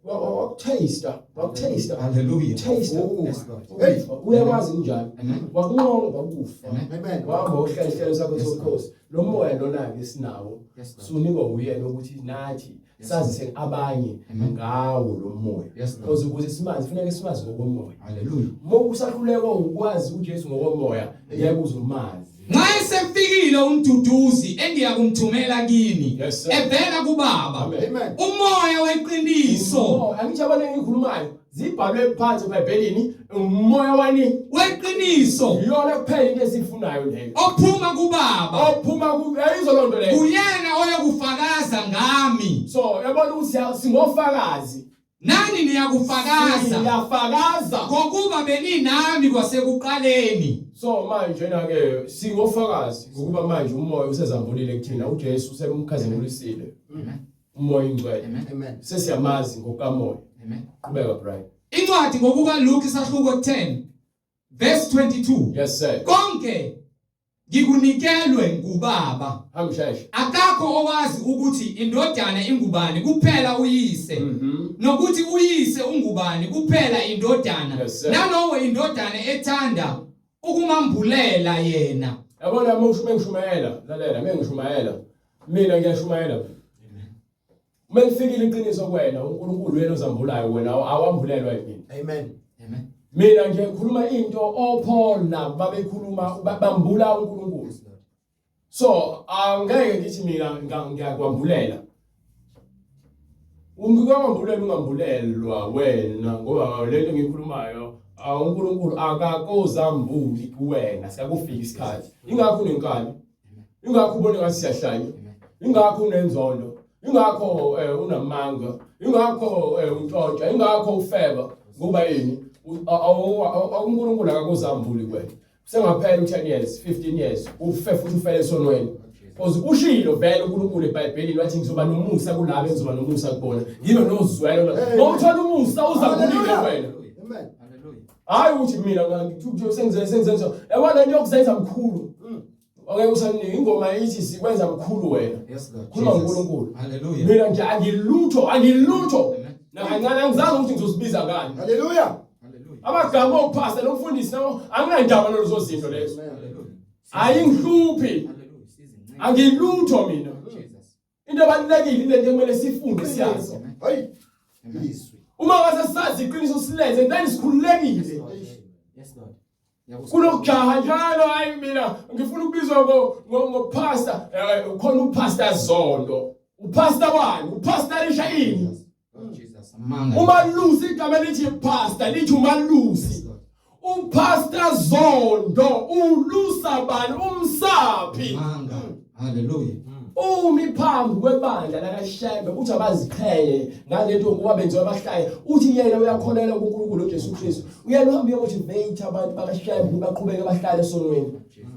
Speaker 1: wakutaste, wakutaste.
Speaker 2: Hallelujah.
Speaker 1: Taste.
Speaker 2: Yes, Lord.
Speaker 1: Hey, uyakwazi kunjani?
Speaker 2: Amen.
Speaker 1: Wakunqoba ukufa.
Speaker 4: Amen.
Speaker 1: Wahamba uhlala isihlalo sakho sobukhosi. Lo moya lona ke sinawo.
Speaker 2: Yes, Lord.
Speaker 1: Sunikwa uyena ukuthi nathi sazise abanye ngawo lo moya.
Speaker 2: Yes, Lord.
Speaker 1: Because ukuze simazi kufuneka simazi ngokomoya.
Speaker 2: Hallelujah.
Speaker 1: Uma usahluleka ukwazi uJesu ngokomoya, ngeke uzomazi.
Speaker 2: Nxa esefikile umduduzi engiyakumthumela kini,
Speaker 1: Yes, sir.
Speaker 2: evela kuBaba,
Speaker 1: Amen.
Speaker 4: Amen.
Speaker 2: umoya weqiniso,
Speaker 1: Umoya, angithi yabona engiyikhulumayo, zibhalwe phansi eBhayibhelini, umoya wani?
Speaker 2: Weqiniso.
Speaker 1: Iyona kuphela into esiyifunayo leyo.
Speaker 2: Ophuma kuBaba.
Speaker 1: Ophuma ku, ayizo loo nto leyo.
Speaker 2: Uyena oyokufakaza ngami.
Speaker 1: So, yabona ukuthi singofakazi.
Speaker 2: Nani niyakufakaza.
Speaker 1: Siyafakaza.
Speaker 2: Ngokuba beninami kwasekuqaleni.
Speaker 1: So manje na ke singofakazi ngokuba manje umoya usezambulile kuthina, uJesu usemkhazimulisile.
Speaker 2: Amen.
Speaker 1: Umoya ingcwele.
Speaker 2: Amen.
Speaker 4: Amen.
Speaker 1: Sesiyamazi ngokamoya.
Speaker 2: Amen.
Speaker 1: Qhubeka Brian.
Speaker 2: Incwadi ngokuka Luke isahluko 10 verse 22.
Speaker 1: Yes sir.
Speaker 2: Konke ngikunikelwe ngubaba.
Speaker 1: Hamsheshe.
Speaker 2: Akakho owazi ukuthi indodana ingubani kuphela uyise. Nokuthi uyise ungubani kuphela indodana.
Speaker 1: Yes, sir.
Speaker 2: Nalowo indodana ethanda ukumambulela yena.
Speaker 1: Yabona uma usho mengishumayela, lalela mengishumayela. Mina ngiyashumayela. Uma lifikile iqiniso kuwena, uNkulunkulu uyena ozambulayo wena, awambulelwa yimina.
Speaker 4: Amen.
Speaker 2: Amen.
Speaker 1: Mina nje ngikhuluma into oPaul nabo babekhuluma, bambula uNkulunkulu. So angeke ngithi mina ngiyakwambulela. Ungikwambulela ungambulelwa wena ngoba lento engiyikhulumayo uNkulunkulu akakozambuli kuwena, sikakufika isikhathi. Ingakho unenkani. Ingakho ubone ngathi siyahlanya. Ingakho unenzondo. Ingakho unamanga. Ingakho untshontsha, ingakho ufeba. Ngoba yini? uNkulunkulu akakozambuli kuwena. Sengaphela u10 years, 15 years, ufe futhi ufele esonweni. Because ushilo vele uNkulunkulu eBhayibhelini wathi ngizoba nomusa kulabo engizoba nomusa kubona. Ngibe nozwelo. Ngokuthola umusa uza kunike wena.
Speaker 4: Amen.
Speaker 2: Hallelujah.
Speaker 1: Hayi ukuthi mina ngithukuthi sengizenza. Yabona into yokuzenza mkhulu. Angeke usaningi ingoma ithi sikwenza mkhulu wena.
Speaker 2: Yes Lord.
Speaker 1: Khuluma
Speaker 2: Jesus.
Speaker 1: ngoNkulunkulu.
Speaker 2: Hallelujah.
Speaker 1: Mina nje angilutho, angilutho.
Speaker 2: Amen.
Speaker 1: Nakancane angizange ukuthi ngizosibiza ngani.
Speaker 4: Hallelujah.
Speaker 2: Hallelujah.
Speaker 1: Amagama ophasta nomfundisi nawo anginandaba nalezo zinto lezo.
Speaker 2: Hallelujah.
Speaker 1: Ayingihluphi.
Speaker 2: Hallelujah. Sizinceku.
Speaker 1: Angilutho mina.
Speaker 2: Jesus.
Speaker 1: Into ebalulekile ile nto ekumele sifunde siyazi.
Speaker 2: Amen.
Speaker 4: Hayi.
Speaker 2: Amen.
Speaker 4: Izwi.
Speaker 1: Uma ngase sazi iqiniso silenze then sikhululekile.
Speaker 2: Yes Lord. Yes Lord. Yabo-
Speaker 1: Kunokujaha njalo hayi mina ngifuna ukubizwa ngo ngo- ngopastor khona upastor Zondo. Upastor wani? Upastor lisha ini?
Speaker 2: Lord Jesus. Amanga.
Speaker 1: Umalusi igama elithi pastor lithi umalusi.
Speaker 2: Yes, Lord.
Speaker 1: Upastor Zondo ulusa bani umsaphi?
Speaker 2: Amanga. Hallelujah.
Speaker 1: Umi phambi kwebandla lakaShembe uthi abaziqheye ngalento ngoba benziwa abahlaye uthi yena uyakholelwa kuNkulunkulu uJesu Kristu uyena uhamba uyomotivate abantu bakaShembe ukuthi baqhubeke bahlale esonweni
Speaker 2: Jesus.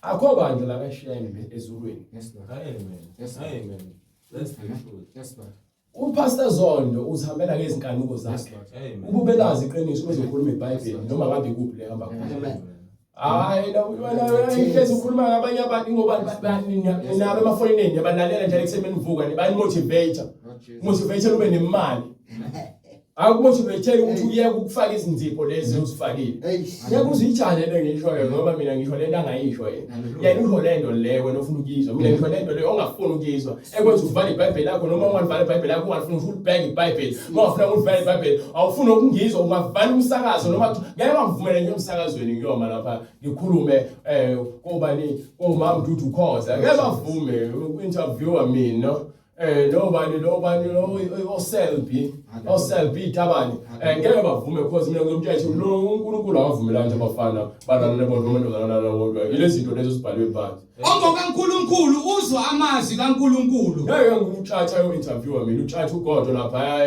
Speaker 1: akho bandla lakaShembe ezulwini
Speaker 2: Yes Lord.
Speaker 5: Amen.
Speaker 2: Yes, Lord.
Speaker 5: Amen. That's the
Speaker 2: Amen.
Speaker 5: truth.
Speaker 2: Yes Lord.
Speaker 1: uPastor Zondo uzihambela ngezinkanuko
Speaker 2: Yes
Speaker 1: zakhe
Speaker 2: Lord.
Speaker 5: Amen.
Speaker 1: ububelazi iqiniso ubezokhuluma iBhayibheli noma ngabe kuphi le hamba khona
Speaker 4: Amen.
Speaker 1: Hayi la wena ihlezi ukhuluma ngabanye abantu ngoba nabo emafonini niyabalalela njalo ekuseni benivuka nibanimotivate
Speaker 2: Lord Jesus.
Speaker 1: motivate ube nemali akumotivate ukuthi uyeke ukufaka izinzipho lezi uzifakile
Speaker 4: Hey.
Speaker 1: ngeke uzuyijale le ngisho ngoba mina ngisho lento angayisho yena
Speaker 2: Hallelujah.
Speaker 1: yena usho lento le wena ofuna ukuyizwa mina ngisho lento le ongafuni ukuyizwa ekwenza uvale iBhayibheli lakho noma ungalivali iBhayibheli lakho ungafuni ukuthi ulibheke iBhayibheli uma ungafuna ukulivale iBhayibheli awufuni ukungizwa ungavala umsakazo noma ngeke bangivumele nje emsakazweni ngiyoma lapha ngikhulume kobani komama Dudu Khoza ngeke bavume uku-interviewer mina nobani nobani lo oSelby oSelby Tabani ngeke bavume because mina ngizomtshela ukuthi lo uNkulunkulu akavumelani nje abafana balana bodwa amantombazana alala wodwa ilezi zinto lezo zibhalwe phansi
Speaker 2: OngokaNkulunkulu uzwa amazwi kaNkulunkulu.
Speaker 1: ngeke ngikutshatha yo interviewer mina utshatha ugodo lapha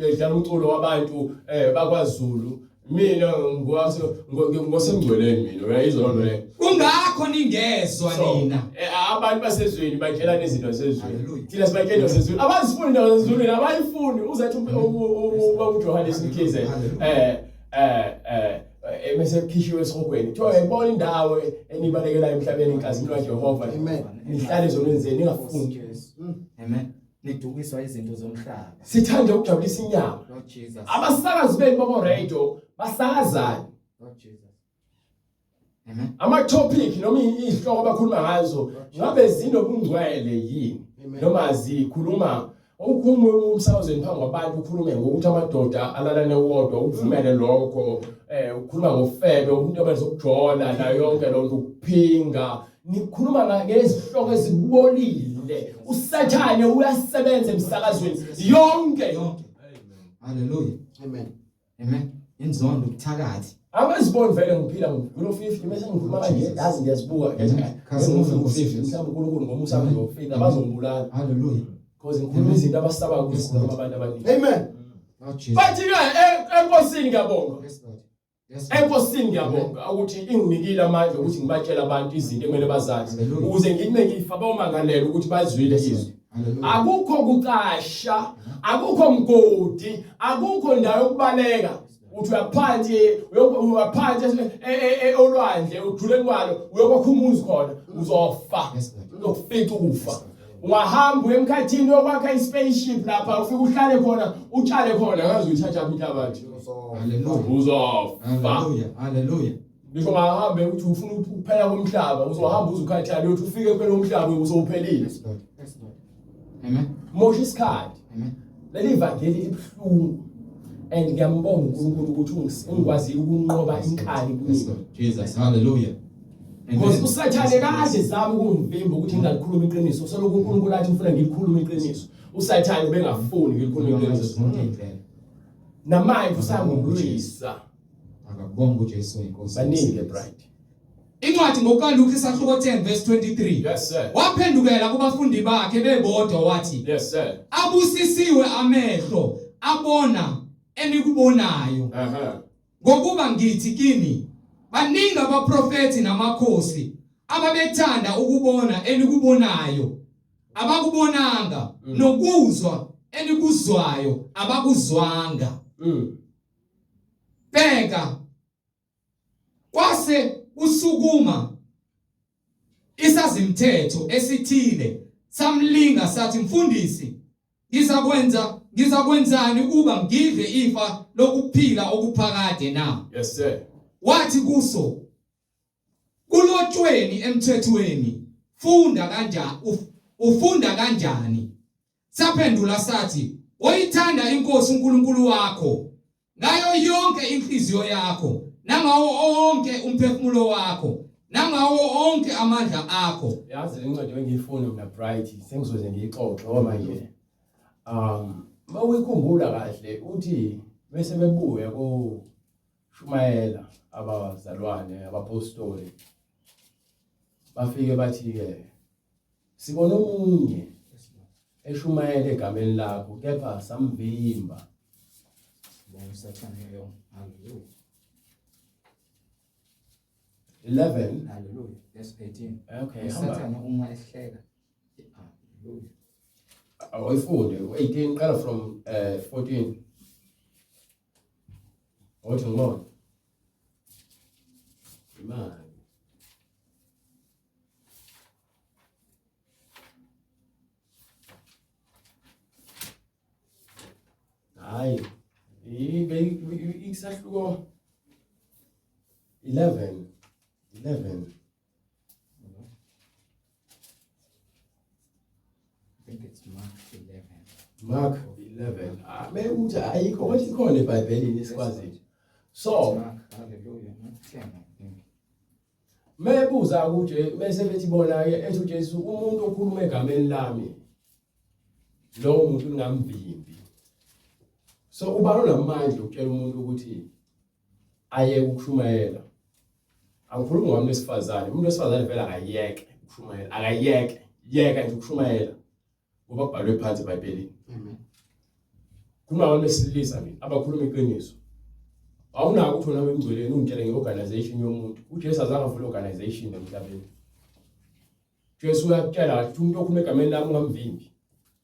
Speaker 1: edlala umculo wabantu bakwaZulu mina ngwase ngosemngcweleni mina uyayizwa loo nto leyo
Speaker 2: Kungakho ningezwa
Speaker 1: So,
Speaker 2: nina.
Speaker 1: abantu basezweni batshelana izinto zezweni
Speaker 2: Hallelujah.
Speaker 1: thina sibatshela izinto zezweni abazifuni izinto zezulwini abayifuni uzathi ubaba uJohannes Mkhize
Speaker 2: Hallelujah.
Speaker 1: mase kukhishiwe esihogweni kuthiwa uyayibona indawo enibalekelayo emhlabeni inkazimulo kaJehova
Speaker 4: Amen.
Speaker 1: nihlale ezonweni zenu ningafuni
Speaker 3: Jesu. Amen. Nidukiswa izinto zomhlaba.
Speaker 1: sithande ukujabulisa inyama
Speaker 2: Lord Jesus.
Speaker 1: abasakazi benu bako-radio basakazani
Speaker 2: Lord Jesus. Amen.
Speaker 1: ama-topic noma izihloko abakhuluma ngazo ngabe zinobungcwele yini
Speaker 4: Amen.
Speaker 1: noma zikhuluma ukhulume umsakazweni phambi kwabantu ukhulume ngokuthi amadoda alalane wodwa ukuvumele lokho ukhuluma ngofebe umuntu abazokujola nayo yonke loo nto ukuphinga nikhuluma ngezihloko ezibolile usathane uyasebenza emsakazweni yonke
Speaker 2: Yonke.
Speaker 5: Amen.
Speaker 2: Hallelujah.
Speaker 4: Amen.
Speaker 2: Amen. Inzondo ubuthakathi.
Speaker 1: Angiziboni vele ngiphila ngikulo 50 bese ngikhuluma kanje yazi ngiyazibuka ngithi
Speaker 2: Khazimula
Speaker 1: ngifika
Speaker 2: Nkosi.
Speaker 1: 50 mhlawumbe uNkulunkulu ngomusa wakhe ngiyofika bazongibulala
Speaker 2: Hallelujah.
Speaker 1: because ngikhuluma izinto abasaba ukuzikhuluma abantu abaningi
Speaker 4: Amen.
Speaker 2: Lord Jesus.
Speaker 1: bathi ke enkosini ngiyabonga
Speaker 2: Yes Lord. Yes Lord.
Speaker 1: enkosini ngiyabonga ukuthi inginikile amandla ukuthi ngibatshele abantu izinto ekumele bazazi
Speaker 2: Hallelujah.
Speaker 1: ukuze ngithi ngifa bayomangalela ukuthi bazwile
Speaker 2: Yes,
Speaker 1: izwi
Speaker 2: Lord. Hallelujah.
Speaker 1: akukho kucasha akukho mgodi akukho ndawo yokubaleka uthi uyaphansi uyaphansi olwandle ujule kwalo uyokwakha umuzi khona uzofa
Speaker 2: Yes, Lord.
Speaker 1: uzokufica ukufa ungahamba uye emkhathini uyokwakha i-spaceship lapha ufike uhlale khona utshale khona ngazi uyithatha phi inhlabathi
Speaker 2: Hallelujah.
Speaker 1: uzofa
Speaker 2: Hallelujah. Hallelujah.
Speaker 1: ngisho ungahambe uthi ufuna ukuphela komhlaba uzohamba uze ukhathale uyothi ufike kuphela komhlaba usowuphelile
Speaker 2: Yes Lord. Yes Lord. Amen.
Speaker 1: mosha isikhathi
Speaker 2: Amen.
Speaker 1: leli vangeli libuhlungu and ngiyambonga uNkulunkulu ukuthi ungikwazile ukunqoba inkani
Speaker 2: Yes
Speaker 1: kumina
Speaker 2: Lord. Jesus. Hallelujah.
Speaker 1: because usathane kade zama ukungivimba ukuthi ngingalikhuluma iqiniso soloko uNkulunkulu athi ufuna ngilikhulume iqiniso usathane ubengafuni ngilikhulume iqiniso
Speaker 2: Zonke iy'ndlela.
Speaker 1: namanje usangilwisa
Speaker 2: Akabonga uJesu inkosi.
Speaker 1: baningi bright
Speaker 2: Incwadi ngokukaLuka isahluko 10 verse 23.
Speaker 1: yes sir
Speaker 2: Waphendukela kubafundi bakhe bebodwa wathi
Speaker 1: yes sir
Speaker 2: abusisiwe amehlo abona enikubonayo
Speaker 1: aha
Speaker 2: ngokuba ngithi kini baningi abaprofeti namakhosi ababethanda ukubona enikubonayo abakubonanga nokuzwa enikuzwayo abakuzwanga. Bheka kwase kusukuma isazimthetho esithile samlinga sathi mfundisi ngizakwenza ngizakwenzani ukuba ngidle ifa lokuphila okuphakade na?
Speaker 1: Yes sir.
Speaker 2: Wathi kuso kulotshweni emthethweni funda kanjani ufunda kanjani? Saphendula sathi oyithanda inkosi uNkulunkulu wakho ngayo yonke inhliziyo yakho nangawo wonke umphefumulo wakho nangawo wonke amandla akho.
Speaker 1: Yazi le ncwadi bengiyifuna mina Bright sengizoze ngiyixoxe ngoba manje mawuyikhumbula kahle uthi bese bebuya ko shumayela abazalwane abapostoli bafike bathi ke sibona omunye eshumayela egameni lakho kepha samvimba.
Speaker 3: Sathane yo. Hallelujah.
Speaker 1: 11
Speaker 3: Hallelujah. Verse 18.
Speaker 1: Okay, hamba.
Speaker 3: Sathane uma ehleka. Hallelujah.
Speaker 1: Awuyifunde u18 qala from 14. Awuthi ngibone. Imali. Hayi, ibe isahluko 11 11.
Speaker 3: I think it's Mark 11.
Speaker 1: Mark 11. Ah, mewuthi ayikho kodwa ikhona eBhayibhelini esikwaziyo. So,
Speaker 3: Mark, hallelujah. Mark 10, I think.
Speaker 1: Mebuza kuJesu bese bethi bona ke ethi uJesu umuntu okhuluma egameni lami lowo muntu ningamvimbi. So ubani onamandla ukutshela umuntu ukuthi aye ukushumayela? Angikhulumi ngomuntu wesifazane, umuntu wesifazane vele akayeke ukushumayela, akayeke, yeka nje ukushumayela ngoba kubhalwe phansi eBhayibhelini.
Speaker 3: Amen.
Speaker 1: Khuluma abantu besilisa mina abakhuluma iqiniso. Awunako ukuthi wena emngcweleni ungitshele ngeorganization yomuntu. uJesu azange avule organization emhlabeni. Jesu uyakutshela ukuthi umuntu okhuluma egameni lami ungamvimbi.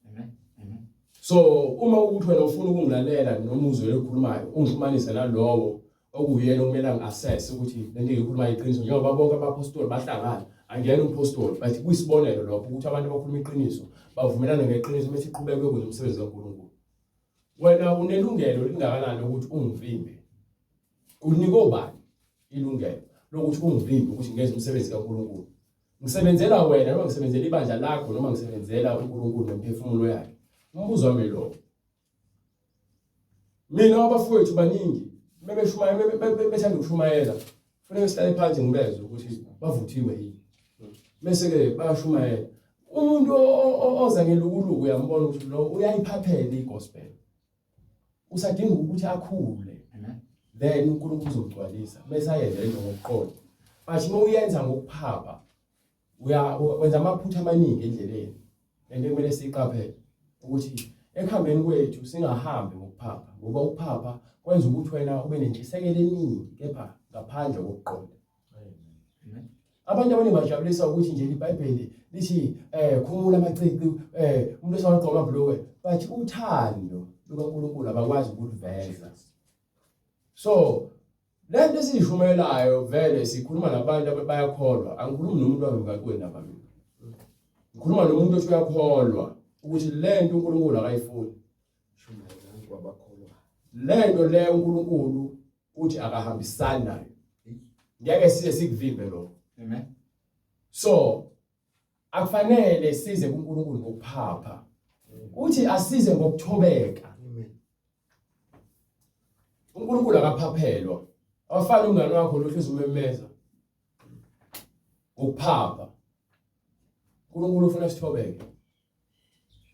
Speaker 3: Amen. Amen.
Speaker 1: So uma ukuthi wena ufuna ukungilalela noma uzwe lokukhulumayo ungixhumanise nalowo okuyena okumele angi-assess ukuthi le nto engiyikhulumayo iqiniso njengoba bonke abapostoli bahlangana. Angiyena umpostoli but kuyisibonelo lokho ukuthi abantu abakhuluma iqiniso bavumelana ngeqiniso bese iqhubeke kwenza umsebenzi kaNkulunkulu. Wena unelungelo elingakanani lokuthi ungivimbe? Unikwe ubani ilungelo lokuthi ungivimbe ukuthi ngenze umsebenzi kaNkulunkulu? Ngisebenzela wena noma ngisebenzela ibandla lakho noma ngisebenzela uNkulunkulu nemphefumulo yakhe? Umbuzo wami lo. Mina abafowethu baningi bebeshumayela bethanda ukushumayela kufanele sihlale phansi ngibezwe ukuthi bavuthiwe yini bese ke bayashumayela. Umuntu oza ngelukuluku uyambona ukuthi lo uyayiphaphela igospel, usadinga ukuthi akhule.
Speaker 3: Amen.
Speaker 1: Then uNkulunkulu uzogcwalisa bese ayenze lento ngokuqonda. But uma uyenza ngokuphapha uya wenza amaphutha amaningi endleleni. Lento kumele siyiqaphele ukuthi ekuhambeni kwethu singahambi ngokuphapha, ngoba ukuphapha kwenza ukuthi wena ube nentshisekelo eningi kepha ngaphandle kokuqonda.
Speaker 3: Amen.
Speaker 1: Abantu abaningi bajabulisa ukuthi nje iBhayibheli lithi khumula amacici, umuntu osawagqoka amabhulukwe, but uthando lukaNkulunkulu abakwazi ukuluveza. So lento esiyishumayelayo vele sikhuluma nabantu abayakholwa. Angikhulumi nomuntu wangemgaqweni lapha mina. Ngikhuluma nomuntu othi uyakholwa ukuthi lento uNkulunkulu akayifuni. Lento le uNkulunkulu uthi akahambisani nayo. Ngeke size sikuvimbe lokho.
Speaker 3: Amen.
Speaker 1: So akufanele size kuNkulunkulu ngokuphapha. Uthi asize ngokuthobeka.
Speaker 4: Amen.
Speaker 1: uNkulunkulu akaphaphelwa. Awafani umngane wakho lo hlezi umemeza ngokuphapha. uNkulunkulu ufuna sithobeke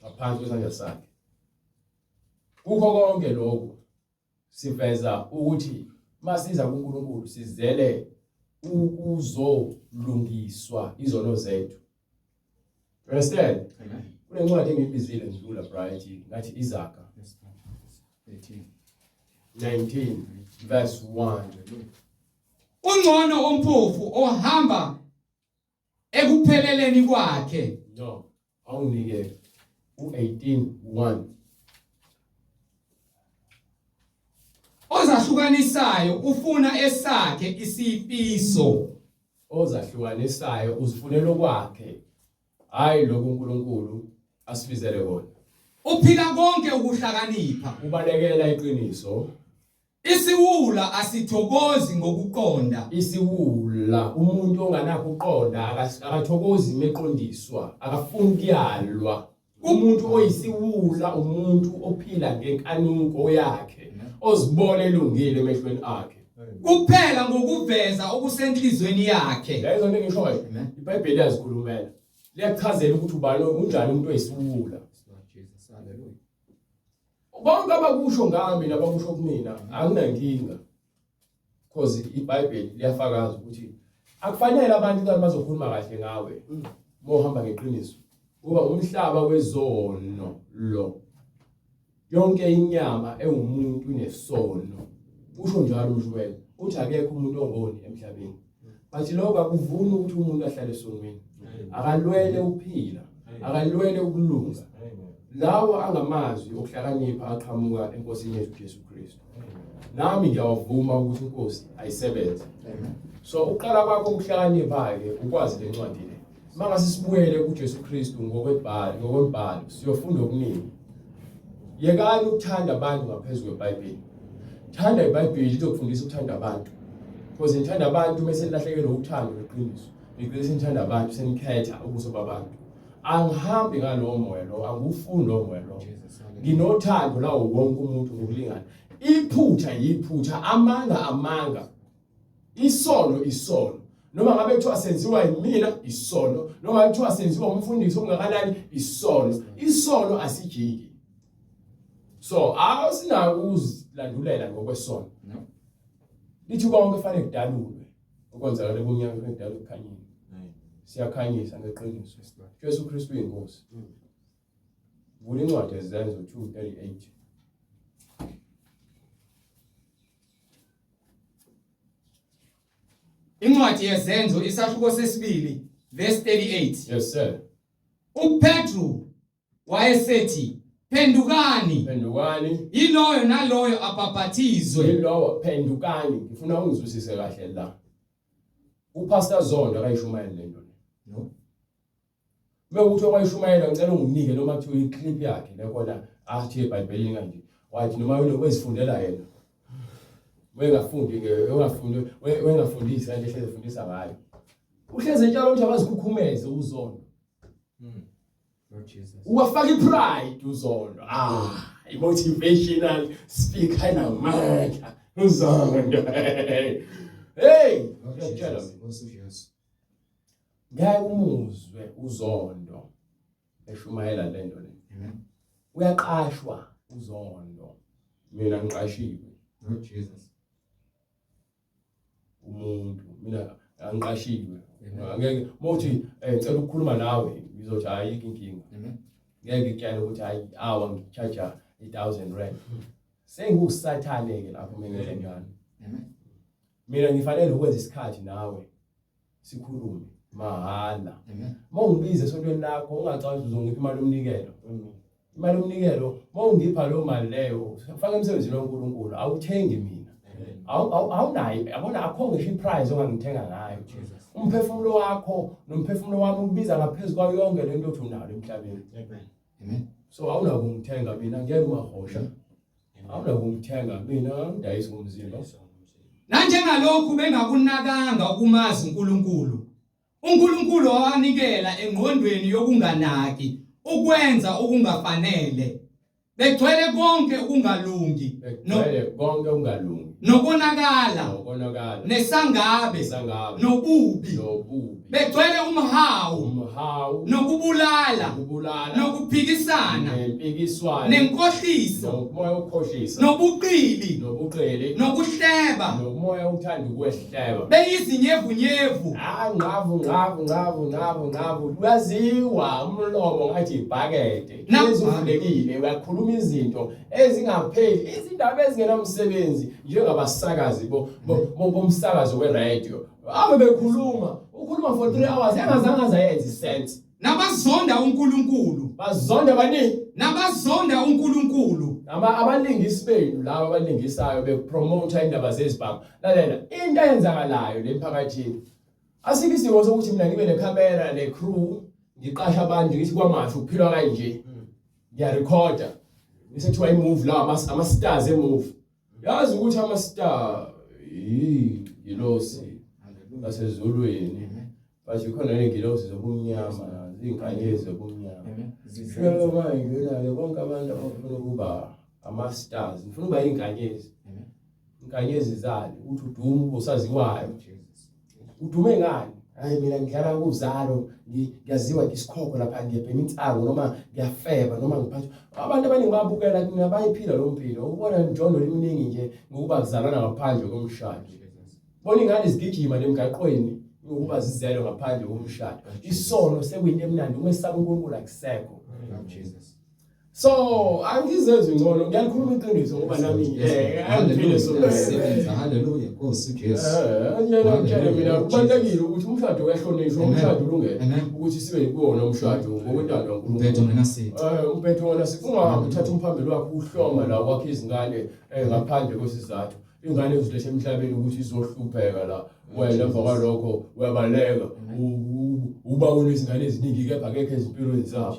Speaker 1: ngaphansi kwesandla sakhe. Kukho konke lokhu siveza ukuthi masiza kuNkulunkulu sizele ukuzolungiswa izono zethu. Understand?
Speaker 3: Amen.
Speaker 1: Kunencwadi engiyibizile ngidlula Bright ngathi Izaga
Speaker 3: 13.
Speaker 1: 19 verse 1.
Speaker 2: Ungcono ompofu ohamba ekupheleleni kwakhe.
Speaker 1: No, awunike u18 1.
Speaker 2: Ozahlukanisayo ufuna esakhe isifiso.
Speaker 1: Ozahlukanisayo uzifunela okwakhe, hhayi lokhu uNkulunkulu asibizele kona.
Speaker 2: Uphika konke ukuhlakanipha.
Speaker 1: Ubalekela iqiniso.
Speaker 2: Isiwula asithokozi ngokuqonda.
Speaker 1: Isiwula, umuntu onganakho ukuqonda, akathokozi meqondiswa, akafuni kuyalwa. Umuntu oyisiwula umuntu ophila ngenkanuko yakhe, ozibona elungile emehlweni akhe.
Speaker 2: Kuphela ngokuveza okusenhlizweni yakhe.
Speaker 1: Lezo nto engishoyo, iBhayibheli liyazikhulumela. Liyachazela ukuthi ubani unjani umuntu oyisiwula. Konke abakusho ngami nabakusho kumina anginankinga. Because iBhayibheli liyafakaza ukuthi akufanele abantu kanti bazokhuluma kahle ngawe uma uhamba ngeqiniso. Kuba umhlaba wezono lo. Yonke inyama ewumuntu inesono. Usho njalo umshumayeli. Uthi akekho umuntu ongoni emhlabeni. But lokho akuvuni ukuthi umuntu ahlale esonweni. Akalwele ukuphila, akalwele ukulunga. Lawo angamazwi okuhlakanipha aqhamuka eNkosini yethu Jesu Kristu. Nami ngiyawavuma ukuthi iNkosi ayisebenze. So uqala kwakho ukuhlakanipha ke ukwazi le ncwadi le. Mangase sibuyele kuJesu Kristu ngokwebhalo, ngokwembhalo siyofunda okuningi. Yekani ukuthanda abantu ngaphezu kweBhayibheli. Thanda iBhayibheli lizokufundisa ukuthanda abantu. Because nithanda abantu mese nilahlekelwe uthando lweqiniso. Nigcine senithanda abantu senikhetha ubuso babantu. Angihambi ngalowo moya lo, angiwufuni lowo moya lo. Nginothando lawo wonke umuntu ngokulingana. Iphutha yiphutha, amanga amanga. Isono isono. Noma ngabe kuthiwa senziwa yimina isono, noma ngabe kuthiwa senziwa umfundisi okungakanani isono. Isono asijiki. So asinako ukuzilandulela ngokwesono. Lithi konke kufanele kudalulwe okwenzakala ebumnyama kufanele kudalulwe ekukhanyeni. Siyakhanyisa ngeqiniso. Jesu Kristu uyinkosi. Vula incwadi yeZenzo 2:38.
Speaker 2: Incwadi yeZenzo isahluko sesibili verse 38.
Speaker 1: Yes sir.
Speaker 2: UPetru wayesethi phendukani,
Speaker 1: Phendukani.
Speaker 2: yiloyo naloyo abhabhathizwe.
Speaker 1: Yilowo phendukani. Ngifuna ungizwisise kahle la. UPastor Zondo akayishumayeli lento le.
Speaker 2: No.
Speaker 1: Mewukuthi okwayishumayela ngicela unginike noma kuthiwa i-clip yakhe lekhona athi eBhayibhelini kanje. Wathi noma wezifundela yena. Wengafundi ke, wengafundi, wengafundisi kanje hleze efundisa ngayo. Uhleze etshalo ukuthi abazikhukhumeze uZondo.
Speaker 3: Lord Jesus.
Speaker 1: Uwafaka ipride uZondo. Ah, i-motivational speaker namandla uZondo. Hey,
Speaker 3: Lord
Speaker 1: ngiyakutshela
Speaker 3: Jesus.
Speaker 1: mina.
Speaker 3: Nkosi uJesu.
Speaker 1: Ngeke umuzwe uZondo eshumayela lento le.
Speaker 3: Amen.
Speaker 1: Uyaqashwa uZondo. Mina ngiqashiwe
Speaker 3: Lord Jesus.
Speaker 1: umuntu. Mina angiqashiwe.
Speaker 3: Amen.
Speaker 1: Angeke mawuthi ngicela ukukhuluma nawe ngizothi hayi inkinga.
Speaker 3: Amen.
Speaker 1: Ngeke ngikutshele ukuthi hayi awa ngicharge 1000 rand. Sengusathane ke lapho mina ngenze njalo.
Speaker 3: Amen.
Speaker 1: Mina ngifanele ukwenza isikhathi nawe sikhulume mahhala.
Speaker 3: Amen.
Speaker 1: Mawungibiza esontweni lakho ungacabangi uzongipha imali yomnikelo. Imali yomnikelo mawungipha leyo mali leyo faka emsebenzini kaNkuluNkulu awuthengi mina. Awunayo yabona akho ngisho iprice ongangithenga ngayo.
Speaker 3: Jesus.
Speaker 1: Umphefumulo wakho nomphefumulo wami ubiza ngaphezulu kwayo yonke lento othi unayo emhlabeni.
Speaker 3: Amen. Amen.
Speaker 1: So awunakungithenga mina ngeke umahosha. Awunakungithenga mina ngidayisa ngomzimba.
Speaker 2: Nanjengalokhu bengakunakanga ukumazi uNkulunkulu, uNkulunkulu wawanikela engqondweni yokunganaki ukwenza okungafanele, begcwele konke ukungalungi
Speaker 1: Begcwele konke ukungalungi
Speaker 2: nokonakala
Speaker 1: nokonakala
Speaker 2: nesangabe
Speaker 1: nesangabe
Speaker 2: nobubi,
Speaker 1: nobubi
Speaker 2: begcwele umhawu
Speaker 1: umhawu
Speaker 2: nokubulala
Speaker 1: ukubulala
Speaker 2: nokuphikisana
Speaker 1: nempikiswano
Speaker 2: nenkohliso
Speaker 1: nomoya wokukhohlisa
Speaker 2: nobuqili
Speaker 1: nobuqili
Speaker 2: nokuhleba
Speaker 1: nomoya othanda ukwehleba
Speaker 2: beyizinyevunyevu
Speaker 1: Ah, ngqavu ngqavu ngqavu ngqavu ngqavu uyaziwa umlomo ngathi ibhakede ezivulekile uyakhuluma izinto ezingapheli izindaba ezingenamsebenzi njengabasakazi bomsakazo we-radio ave bekhuluma ukhuluma for 3 hours engazange azayenza isense
Speaker 2: Nabazonda uNkulunkulu.
Speaker 1: Bazonda bani?
Speaker 2: Nabazonda uNkulunkulu.
Speaker 1: Ama abalingisi benu laba abalingisayo bepromote indaba zezibhamu. Lalela into eyenzakalayo le mphakathini. Asikho isidingo sokuthi mina ngibe nekhamera ne-crew ngiqashe abantu ngithi kwamashu kuphilwa kanje. Ngiyarekhoda. Bese kuthiwa i-move la ama-stars e-move. Yazi ukuthi ama-star yingilosi zasezulwini. But khona ney'ngilosi zobumnyama, ziyinkanyezi zobumnyama. Shelo manje bonke abantu abafuna ukuba ama-stars, ngifuna ukuba iy'nkanyezi. Inkanyezi zani ukuthi udume ube usaziwayo. Udume ngani? Hayi mina ngidlala kuzalo, ngiyaziwa ngisikhokho lapha ngiyabhema insangu noma ngiyafeba noma ngiphatha. Abantu abaningi bayabukela mina bayiphila lo mpilo. Ubona njondo leminingi nje ngokuba kuzalana ngaphandle komshado. Bona ingane zigijima nemgaqweni ngokuba zizelwe ngaphandle komshado. Isono sekuyinto emnandi uma esaba uNkulunkulu akusekho.
Speaker 3: Jesus.
Speaker 1: So angizenzi ngcono ngiyalikhuluma iqiniso ngoba nami angiphile so
Speaker 2: sebenza. Hallelujah Nkosi Jesu.
Speaker 1: Ngiyena ngitshele mina kubalulekile ukuthi umshado uyahlonishwa umshado ulungele ukuthi sibe kuwona umshado ngokwentando kaNkulunkulu.
Speaker 2: Umbhedo ngenasici.
Speaker 1: Umbhedo wona sikungahambi uthatha umphambili wakho uhloma la wakhe izingane ngaphandle kwesizathu. Ingane uzilethe emhlabeni ukuthi izohlupheka la wena emva kwalokho uyabaleka uba unezingane eziningi kepha akekho ezimpilweni zabo.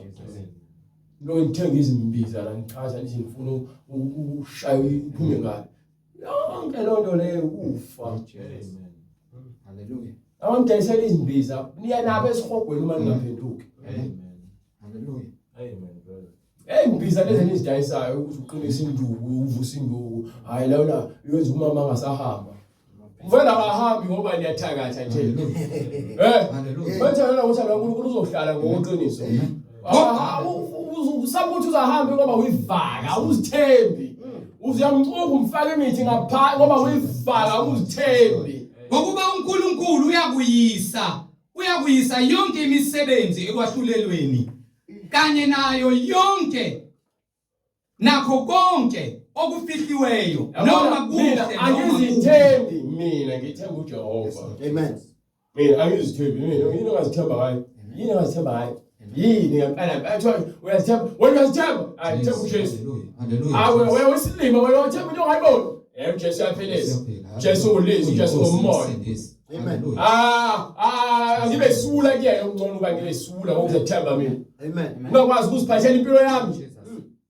Speaker 1: Lo ngithenga izimbiza la ngichaza nithi ngifuna ukushaya iphume ngale. Yonke loo nto leyo ukufa.
Speaker 3: Hallelujah.
Speaker 1: Awangidayisela izimbiza niya nabo esihogweni uma ningaphenduki.
Speaker 5: Amen.
Speaker 3: Hallelujah.
Speaker 5: Amen, brother.
Speaker 1: Hey imbiza lezi enizidayisayo ukuthi uqinise induku uvuse induku hayi lona yenza umama angasahamba. Mfana akahambi ngoba niyathakatha nje. Eh.
Speaker 2: Hallelujah.
Speaker 1: Manje lona ukuthi uNkulunkulu uzohlala ngokuqiniso. Usaba ukuthi uzahamba ngoba uyivaka, uzithembi. Uziyamcuka umfaka imithi ngapha ngoba uyivaka uzithembi.
Speaker 2: Ngokuba uNkulunkulu uyakuyisa yonke imisebenzi ekwahlulelweni kanye nayo yonke nakho konke okufihliweyo noma kuhle
Speaker 1: Mina
Speaker 2: noma kubi.
Speaker 1: angizithembi mina ngithemba uJehova.
Speaker 4: Amen.
Speaker 1: Mina angizithembi mina yini ongazithemba ngayo? Yini ongazithemba ngayo? Yini ngempela ngempela uyazithemba wena uyazithemba? Hayi themba uJesu.
Speaker 2: Hallelujah. Hallelujah.
Speaker 1: Hayi wena wesilima wena uthemba into ongayiboni. Eh uJesu uyaphilisa. Jesu ulizwi, Jesu umoya.
Speaker 4: Amen.
Speaker 1: Ngibe sula kuyena okungcono uba ngibe sula ngokuzethemba mina.
Speaker 4: Amen.
Speaker 1: Ungakwazi ukuziphathela impilo yami.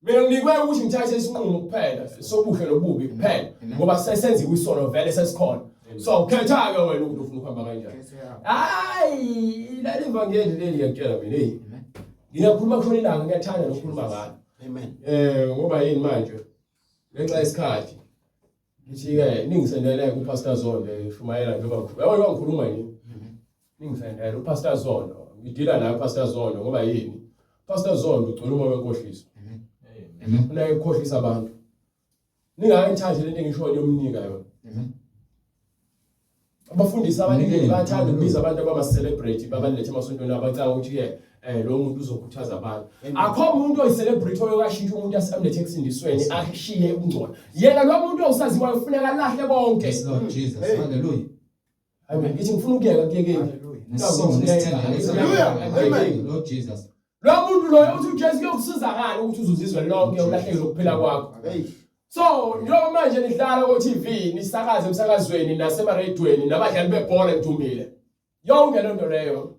Speaker 1: Mina nginikwe ukuthi ngithathe isinqumo kuphela sobuhle nobubi kuphela ngoba sesenziwe isono vele sesikhona. So ukhetha ke wena ukuthi ufuna ukuhamba kanjani. Hayi leli vangeli leli ngiyakutshela mina hey. Ngiyakhuluma kushona ilanga ngiyathanda nokukhuluma ngalo.
Speaker 4: Amen.
Speaker 1: Ngoba yini manje? Ngenxa yesikhathi. Ngithi ke ningisendele kuPastor Zondo eshumayela njengoba ngikhuluma. Yabo ngikhuluma nje. Ningisendele uPastor Zondo. Ngidila naye uPastor Zondo ngoba yini? Pastor Zondo ugcwele umoya wenkohliso.
Speaker 2: Amen.
Speaker 1: Unaye ukukhohlisa abantu. Ningayithathi lento engisho yomnika yona.
Speaker 2: Amen.
Speaker 1: Abafundisi abaningi bayathanda ukubiza abantu abama celebrity babalethe emasontweni abacanga ukuthi ke lo muntu uzokhuthaza abantu. Akho umuntu oyi celebrity oyokashintsha umuntu asamlethe ekusindisweni ashiye ukungcola. Yena lo muntu owusaziwayo ufuneka alahle konke.
Speaker 2: Yes Lord Jesus. Hallelujah.
Speaker 1: Hayi mina ngithi ngifuna ukuyeka kuyekeni.
Speaker 2: Nesono nesithandela.
Speaker 4: Hallelujah. Amen.
Speaker 2: Lord Jesus.
Speaker 1: Lo muntu loyo uthi uJesu kuyokusiza ngani ukuthi uzuzizwe lonke ulahlekelwe ukuphila kwakho.
Speaker 4: Hey.
Speaker 1: So njengoba manje nidlala ko TV nisakaze emsakazweni nasemaradweni nabadlali bebhola ngidumile. Yonke lento leyo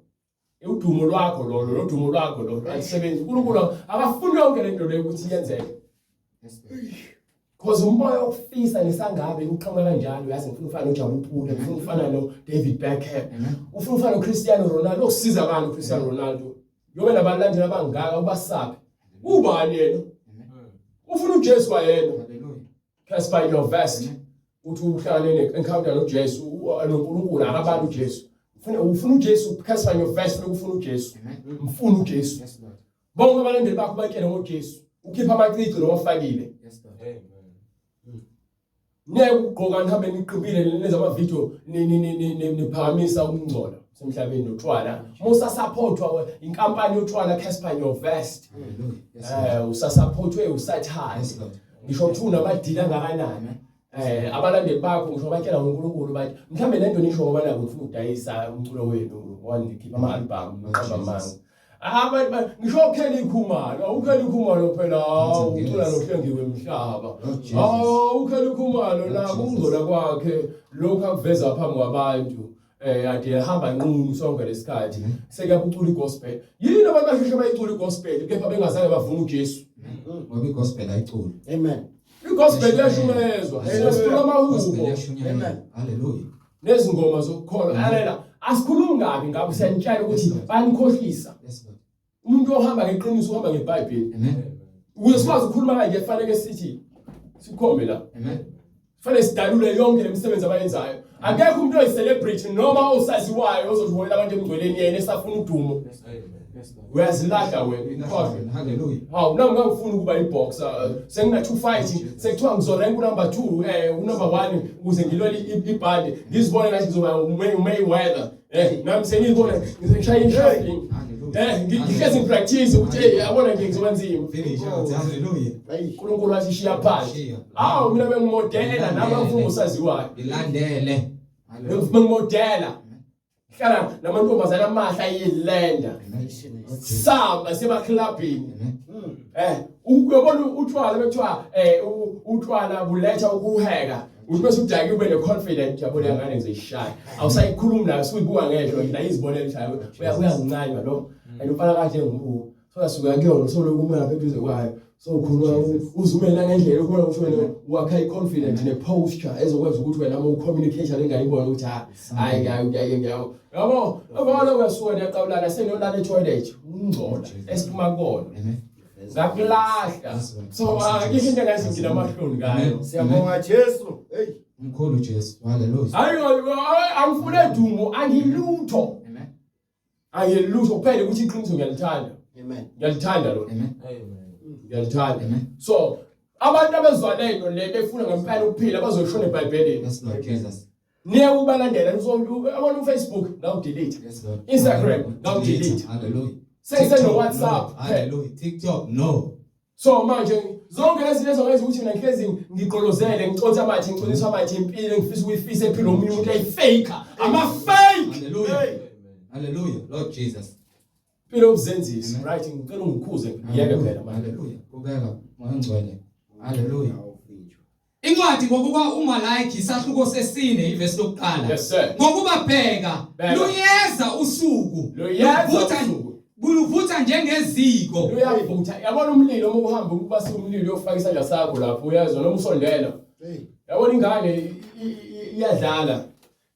Speaker 1: udumo lwakho lolo lodumo lwakho lolo alisebenzi. uNkulunkulu akafuni yonke lento leyo ukuthi yenzeke. Because umoya wokufisa nesangabe uqhamuka kanjalo uyazi ngifuna ufana noJabu Pule ngifuna ufana no David Beckham ufuna ufana no Cristiano Ronaldo okusiza ngani uCristiano Ronaldo yobe nabalandeli abangaka ubasaphi ubani yena ufuna uJesu kwayena
Speaker 2: Hallelujah.
Speaker 1: Casper Nyovest uthi uhlangane ne-encounter noJesu noNkulunkulu akabali uJesu ufuna uJesu Casper Nyovest ufuna uJesu mfuna uJesu
Speaker 3: Yes Lord.
Speaker 1: bonke abalandeli bakho batshele ngoJesu ukhipha amacici nowafakile
Speaker 3: Yes Lord.
Speaker 5: Amen.
Speaker 1: Ngeke ukugqoka nihambe niqimbile nenza ama video niphakamisa ukungcola semhlabeni notshwala. Musa supportwa inkampani yotshwala Casper Nyovest.
Speaker 2: Hallelujah. Yes Lord.
Speaker 1: Usasupportwe usathane.
Speaker 2: Yes Lord.
Speaker 1: Ngisho kuthiwa unamadili angakanani. Abalandeli bakho ngisho batshela ngoNkulunkulu bathi mhlambe lento nisho ngoba naku ngifuna ukudayisa umculo wenu ngoba nikhipha ama album ngiqamba amanga. Abantu ngisho uKelly Khumalo, uKelly Khumalo phela ucula nohlengiwe emhlaba.
Speaker 2: Oh
Speaker 1: uKelly Khumalo la
Speaker 2: Jesus.
Speaker 1: ukungcola kwakhe lokhu akuveza phambi kwabantu. Ade ehamba nqunu sonke lesikhathi. Sekuyabucula igospel. Yini abantu basheshe bayicula igospel kepha bengazange bavume uJesu?
Speaker 2: Ngoba igospel ayiculwa.
Speaker 4: Amen.
Speaker 1: Igospel iyashumayezwa. Sicula
Speaker 2: Gospel
Speaker 1: amahubo
Speaker 2: iyashunyayelwa. Hallelujah.
Speaker 1: Nezingoma zokukholwa. Lalela, asikhulumi kabi ngabo, siyanitshela ukuthi bayanikhohlisa.
Speaker 2: Yes, Lord.
Speaker 1: Umuntu ohamba ngeqiniso uhamba ngeBhayibheli.
Speaker 2: Amen.
Speaker 1: Ukuze sikwazi ukukhuluma kanje kufanele sithi sikhombe la.
Speaker 2: Amen.
Speaker 1: Kufanele sidalule yonke lemisebenzi abayenzayo. Akekho umuntu oyicelebrity noma osaziwayo ozoziholela abantu emngcweleni yena esafuna udumo.
Speaker 2: Yes, Lord.
Speaker 1: Uyazilahla wena, ukhohlwe.
Speaker 2: Hallelujah.
Speaker 1: Hawu, nami ngangifuna ukuba iboxer. Sengina two fight, sekuthiwa ngizorank unumber 2, unumber 1 ukuze ngilwele ibhande. Ngizibone ngathi ngizoba uMayweather. Nami sengiyibona ngishaya inshopping.
Speaker 2: Hallelujah.
Speaker 1: Ngihlezi ngipractice ukuthi hey, yabona nje ngizoba nzima.
Speaker 2: Finish out. Hallelujah.
Speaker 1: uNkulunkulu wathi shiya phansi.
Speaker 2: Shiya.
Speaker 1: Hawu, mina bengimodela nami ngifuna usaziwayo.
Speaker 2: Ilandele. Hallelujah.
Speaker 1: Bengimodela. Hlala namantombazana amahle ayilenda.
Speaker 2: Amen.
Speaker 1: Samba semaklabhini.
Speaker 2: Amen.
Speaker 1: Uyabona utshwala bekuthiwa utshwala buletha ukuheka. Uthi bese udake ube neconfident, yabona ngane ngizoyishaya. Awusayikhulumi nayo, usuyibuka ngehlo nje nayo izibonela ukuthi hayi uyangincanywa lo. And ufana kanje ngumbuko. So yasuka kuyona soloku uma lapha eduze kwayo. So ukhuluma uzume nangendlela ukubona ukuthi wena wakha iconfident neposture ezokwenza ukuthi wena uma ucommunicate lengane ibone ukuthi ha hayi ngiyayo ngiyayo. Yabo, yabona uyasuka niyaqabulana seniyolala etoilet. Ungcola esiphuma kona.
Speaker 2: Amen.
Speaker 1: Ngakulahla. So akikho into engathi nginamahloni ngayo.
Speaker 4: Siyabonga Jesu. Hey.
Speaker 2: Umkhulu Jesu. Hallelujah.
Speaker 1: Hayi, angifune dumo, angilutho.
Speaker 2: Amen.
Speaker 1: Angilutho kuphela ukuthi iqiniso ngiyalithanda.
Speaker 4: Amen.
Speaker 1: Ngiyalithanda lona.
Speaker 2: Amen.
Speaker 1: Ngiyalithanda.
Speaker 2: Amen.
Speaker 1: So abantu abezwa lento le befuna ngempela ukuphila bazoshona eBhayibhelini.
Speaker 2: Yes, Lord Jesus.
Speaker 1: Niye ubalandela abona uFacebook now delete.
Speaker 2: Yes, Lord.
Speaker 1: Instagram now delete.
Speaker 2: Hallelujah.
Speaker 1: Sese no
Speaker 2: No.
Speaker 1: WhatsApp.
Speaker 2: Hallelujah. TikTok no.
Speaker 1: So manje zonke lezi zinto ezokwenza ukuthi mina ngihlezi ngiqolozele ngiconsa amathe ngiconiswa amathe impilo engifisa ukuyifisa ephila omunye umuntu ayifake ama fake.
Speaker 2: Hallelujah. Hallelujah. Lord Jesus.
Speaker 1: Impilo yobuzenzisi.
Speaker 2: Amen.
Speaker 1: Right, ngicela ungikhuze ngiyeke phela manje.
Speaker 2: Hallelujah. Kubeka moya ongcwele. Hallelujah. Incwadi ngokuba uMalaki isahluko sesine ivesi lokuqala.
Speaker 1: Yes sir.
Speaker 2: Ngokuba bheka
Speaker 1: Bheka.
Speaker 2: luyeza usuku.
Speaker 1: Luyeza
Speaker 2: Luvutha-
Speaker 1: usuku.
Speaker 2: Luvutha njengeziko.
Speaker 1: Luyavutha. Yabona umlilo uma uhamba ukuba umlilo uyofaka isandla sakho lapho uyezwa noma usondela.
Speaker 4: Hey.
Speaker 1: Yabona ingane iyadlala.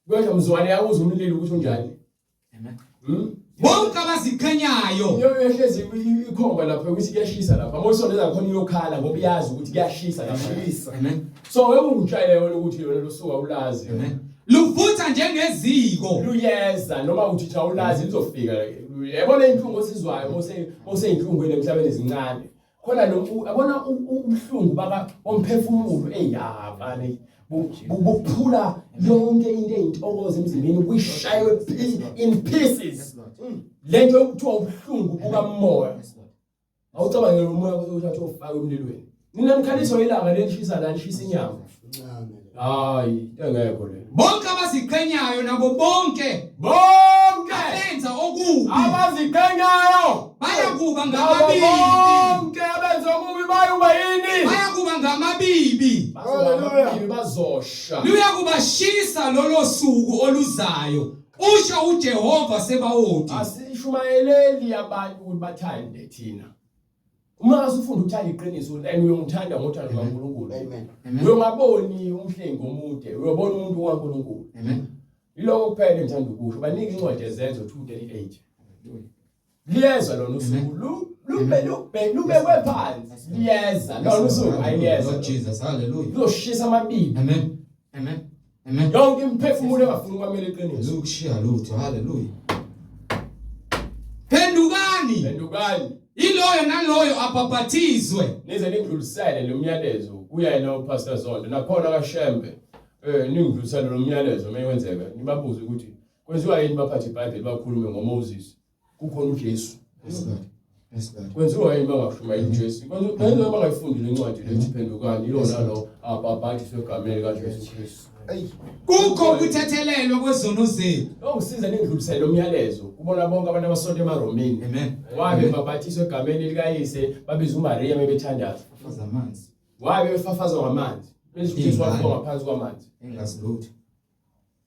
Speaker 1: Kuyasho mzwane yabuza umlilo ukuthi unjani.
Speaker 2: Amen. Bonke abaziqhenyayo
Speaker 1: Iyohlezi ikhomba lapho ukuthi kuyashisa lapha. Uma usondeza khona iyokhala ngoba iyazi ukuthi kuyashisa lapha.
Speaker 2: Amen.
Speaker 1: So wewungitshele wena ukuthi wena lusuka ulazi.
Speaker 2: Amen. Luvutha njengeziko.
Speaker 1: Luyeza noma uthi cha ulazi lizofika. Yabona inhlungu osizwayo mose oseyinhlungweni emhlabeni ezincane. Khona lo yabona ubuhlungu baka omphefumulo eyabane buphula yonke into eyintokozo emzimbeni kuyishaye in pieces. Lento yokuthiwa ubuhlungu bukamoya. Awucabangele umoya uthathe ufake emlilweni. Nina nikhaliswa ilanga lelishisa la lishisa inyama. Hayi, into engekho le.
Speaker 2: Bonke abaziqhenyayo nabo bonke
Speaker 1: Bonke
Speaker 2: abenza okubi
Speaker 1: abaziqhenyayo
Speaker 2: bayakuba
Speaker 1: nabo
Speaker 2: ngamabibi.
Speaker 1: bonke abenza okubi bayuba yini?
Speaker 2: Bayakuba ngamabibi.
Speaker 1: Hallelujah. Bazosha.
Speaker 2: Luyakubashisa lolo suku oluzayo. Usho uJehova Sebawoti.
Speaker 1: Asishumayeleli abantu ukuthi bathande thina. Uma usufunda ukuthanda iqiniso and uyongithanda ngothando lukaNkulunkulu.
Speaker 4: Amen.
Speaker 2: Amen.
Speaker 1: Uyongaboni umhlengi omude, uyobona umuntu kaNkulunkulu.
Speaker 2: Amen.
Speaker 1: Yiloko kuphela engithanda ukusho. Banike incwadi yezenzo 2:38. Liyeza lona usuku lube lube lubekwe phansi. Liyeza lona usuku ayiliyeza.
Speaker 2: Lord Jesus. Hallelujah.
Speaker 1: Luzoshisa amabibi.
Speaker 2: Amen. Amen. Amen.
Speaker 1: Yonke imiphefumulo engafuni ukwamela iqiniso.
Speaker 2: Lukushiya lutho. Hallelujah. Phendukani.
Speaker 1: Phendukani.
Speaker 2: Iloyo naloyo abhabhathizwe.
Speaker 1: Nize ningidlulisele lo myalezo kuyena uPastor Zondo nakhona kaShembe. Ningidlulisele lo myalezo mayiwenzeka nibabuze ukuthi kwenziwa yini baphathe iBhayibheli bakhulume ngoMoses. Kukhona uJesu.
Speaker 2: Yes Lord. Yes Lord.
Speaker 1: Kwenziwa yini bangashumayeli uJesu? Kwenziwa bangayifundi lencwadi lethi phendukani ilona lo abhabhathiswe egameni likaJesu Kristu.
Speaker 4: Hey.
Speaker 2: Kukho ukuthethelelwa kwezono zethu.
Speaker 1: Ongisiza ningidlulisele lo myalezo kubona bonke abantu abasonta emaRomini.
Speaker 2: Amen.
Speaker 1: Wabe babhathiswe egameni likaYise babiza uMaria bebethandaza.
Speaker 2: Fafaza amanzi.
Speaker 1: Wabe befafazwa ngamanzi. Bese uJesu wafa ngaphansi kwamanzi.
Speaker 2: Engazi lutho.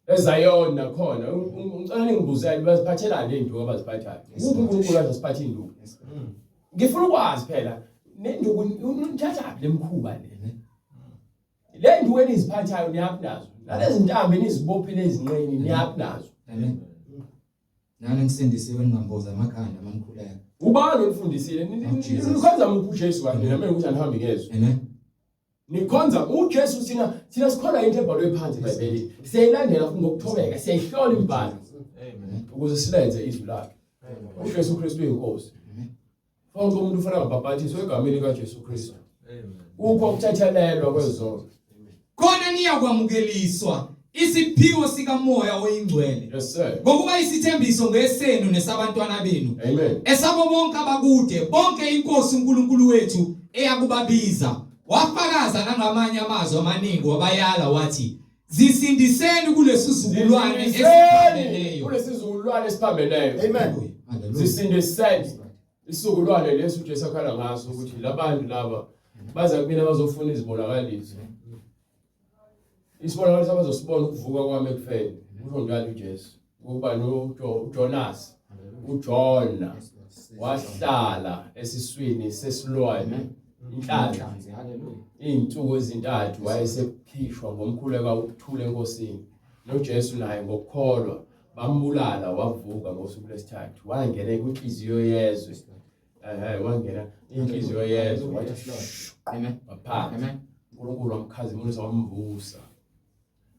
Speaker 1: EZion nakhona ngicela ningibuzele baziphathelani izinduku abaziphathayo. Ukuphi uNkulunkulu azosiphatha induku? Ngifuna ukwazi phela nenduku nithathaphi lemkhuba le. Le nduku eniziphathayo niyaphi nazo? Nalezi ntambo enizibophile ezinqeni niyaphi nazo?
Speaker 2: Amen. Nani nisindisiwe ningamboza amakhanda manikhuleka.
Speaker 1: Ubani onifundisile? Nikhonza muphi uJesu kanti nami ukuthi anihambi ngezwi.
Speaker 2: Amen.
Speaker 1: Nikhonza uJesu thina sikholwa into ebhalwe phansi eBhayibhelini. Siyayilandela futhi ngokuthobeka, siyayihlola imibhalo.
Speaker 5: Amen.
Speaker 1: Ukuze silenze izwi lakhe. UJesu Kristu uyinkosi. Wonke umuntu ufanele abhabhathiswe egameni likaJesu Kristu.
Speaker 5: Amen.
Speaker 1: Kukho ukuthethelelwa kwezono.
Speaker 2: Khona niyakwamukeliswa isiphiwo sikaMoya oyiNgcwele.
Speaker 1: Yes sir.
Speaker 2: Ngokuba isithembiso ngesenu nesabantwana benu.
Speaker 1: Amen.
Speaker 2: Esabo bonke abakude, bonke iNkosi uNkulunkulu wethu eyakubabiza. Wafakaza nangamanye amazwi amaningi wabayala wathi, Zisindiseni kulesizukulwane esiphambeneyo.
Speaker 1: Kulesizukulwane esiphambeneyo.
Speaker 4: Amen.
Speaker 2: Hallelujah.
Speaker 1: Zisindiseni. Isizukulwane lesi uJesu akhala ngaso ukuthi labantu laba baza kumina bazofuna izibonakaliso. Isibonakaliso abazosibona ukuvuka kwami ekufeni. Usho njalo uJesu. Ukuba noJonas, uJona wahlala esiswini sesilwane inhlanzi. Izinsuku ezintathu wayesekhishwa ngomkhuleko wokuthula enkosini. NoJesu naye ngokukholwa bambulala wavuka ngosuku lwesithathu wangena kwinhliziyo yezwe. Wangena inhliziyo yezwe wathi
Speaker 2: Amen.
Speaker 1: waphansi.
Speaker 2: Amen.
Speaker 1: uNkulunkulu wamkhazimulisa wamvusa.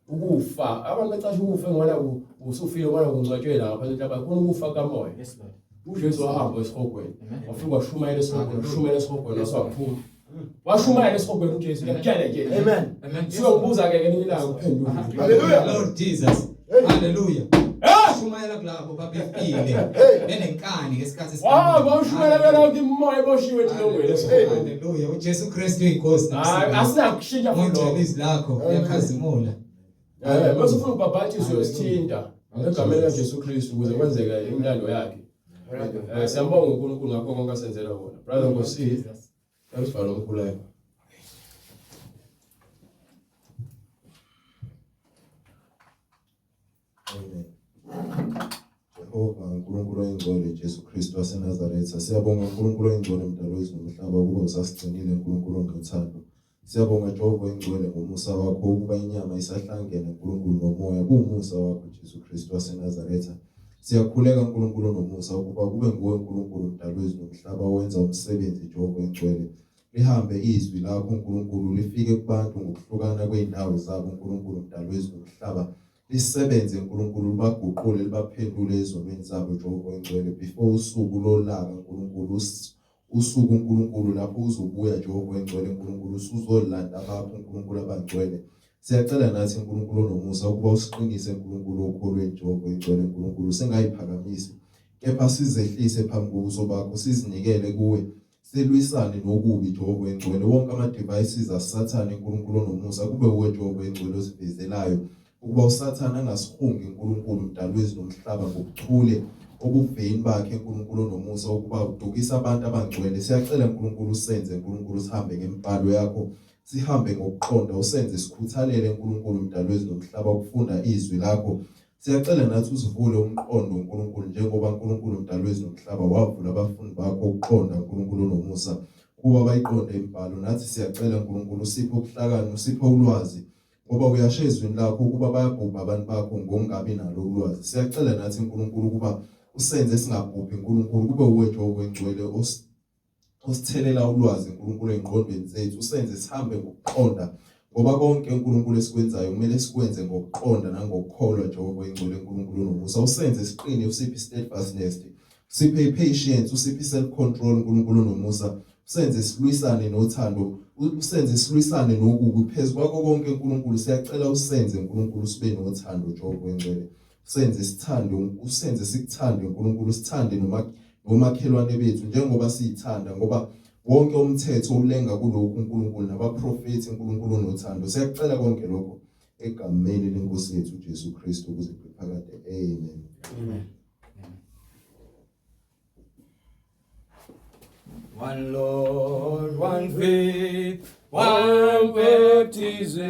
Speaker 1: Ukufa abantu bacasha ukufa ngona usufile ngona kungcwatshwe la ngaphansi kwentaba khona ukufa kamoya.
Speaker 3: Yes Lord.
Speaker 1: uJesu wahamba esihogweni.
Speaker 2: Amen.
Speaker 1: Wafika washumayela esihogweni, washumayela esihogweni wasewaphuma. Washumayela esihogweni uJesu ngiyakutshela nje.
Speaker 4: Amen.
Speaker 2: Amen.
Speaker 1: Siyokubuza ke ngelinye ilanga uphendule.
Speaker 4: Hallelujah.
Speaker 2: Lord Jesus.
Speaker 4: Hey.
Speaker 2: Hallelujah.
Speaker 1: Eh!
Speaker 2: Shumayela kulabo babefile benenkani ngesikhathi
Speaker 1: Wahamba washumayela belokhu imoya eboshiwe etilongweni esihogweni.
Speaker 2: Hallelujah. uJesu Kristu uyinkosi
Speaker 1: Hayi asinakushintsha futhi
Speaker 2: Ngicela
Speaker 1: lokho.
Speaker 2: izwi lakho liyakhazimula.
Speaker 1: Mase ufuna ubhabhathiswe uyosithinta egameni likaJesu Kristu ukuze kwenzeke imilando yakhe. Siyambonga uNkulunkulu ngakho konke asenzela kona. Brother Nkosi, asivale umkhuleko.
Speaker 5: Amen. Jehova uNkulunkulu oyingcwele Jesu Kristu waseNazaretha siyabonga uNkulunkulu oyingcwele mdali wezulu nomhlaba ukuba usasigcinile uNkulunkulu onothando. Siyabonga Jehova oyingcwele ngomusa wakho ukuba inyama isahlangene uNkulunkulu nomoya kuwumusa wakho Jesu Kristu waseNazaretha. Siyakhuleka uNkulunkulu onomusa ukuba kube nguwe uNkulunkulu mdali wezulu nomhlaba owenza umsebenzi Jehova oyingcwele. Lihambe izwi lakho uNkulunkulu lifike kubantu ngokuhlukana kwey'ndawo zabo uNkulunkulu mdali wezulu nomhlaba. Lisebenze uNkulunkulu libaguqule libaphendule ezonweni zabo Jehova oyingcwele before usuku lolaka uNkulunkulu usuku uNkulunkulu lapho uzobuya Jehova oyingcwele uNkulunkulu usuzolanda abakho uNkulunkulu abangcwele. Siyacela nathi uNkulunkulu onomusa ukuba usiqinise uNkulunkulu okholweni Jehova oyingcwele uNkulunkulu singayiphakamisi kepha sizehlise phambi kobuso bakho sizinikele kuwe silwisane nokubi Jehova oyingcwele wonke ama devices asathane uNkulunkulu onomusa kube uwe Jehova oyingcwele osivezelayo ukuba usathane angasihungi uNkulunkulu mdali wezulu nomhlaba ngobuchule obuveni bakhe uNkulunkulu onomusa ukuba udukisa abantu abangcwele. Siyacela uNkulunkulu usenze uNkulunkulu sihambe ngemibhalo yakho sihambe ngokuqonda usenze sikhuthalele uNkulunkulu mdali wezulu nomhlaba ukufunda izwi lakho. Siyacela nathi usivule umqondo uNkulunkulu njengoba uNkulunkulu mdali wezulu nomhlaba wavula abafundi bakho ukuqonda uNkulunkulu onomusa ukuba bayiqonde imibhalo. Nathi siyacela uNkulunkulu usiphe ubuhlakani usiphe ulwazi ngoba uyasho ezwini lakho ukuba bayabhubha abantu bakho ngokungabi nalo ulwazi. Siyacela nathi uNkulunkulu ukuba usenze singabhubhi uNkulunkulu kube uwe Jehova oyingcwele osithelela ulwazi uNkulunkulu engqondweni zethu usenze sihambe ngokuqonda ngoba konke uNkulunkulu esikwenzayo kumele sikwenze ngokuqonda nangokukholwa Jehova oyingcwele uNkulunkulu onomusa usenze siqine usiphe steadfastness usiphe i-patience usiphe self control uNkulunkulu onomusa usenze silwisane nothando usenze silwisane nokubi phezu kwakho konke uNkulunkulu siyacela usenze uNkulunkulu sibe nothando Jehova oyingcwele usenze sithande usenze sikuthande uNkulunkulu sithande noma nomakhelwane bethu njengoba siyithanda ngoba wonke umthetho ulenga kulokhu uNkulunkulu nabaprofethi uNkulunkulu onothando. Siyakucela konke lokho egameni lenkosi yethu uJesu Kristu ukuze kuphakade. Amen.
Speaker 3: Amen. One Lord, one faith, one baptism.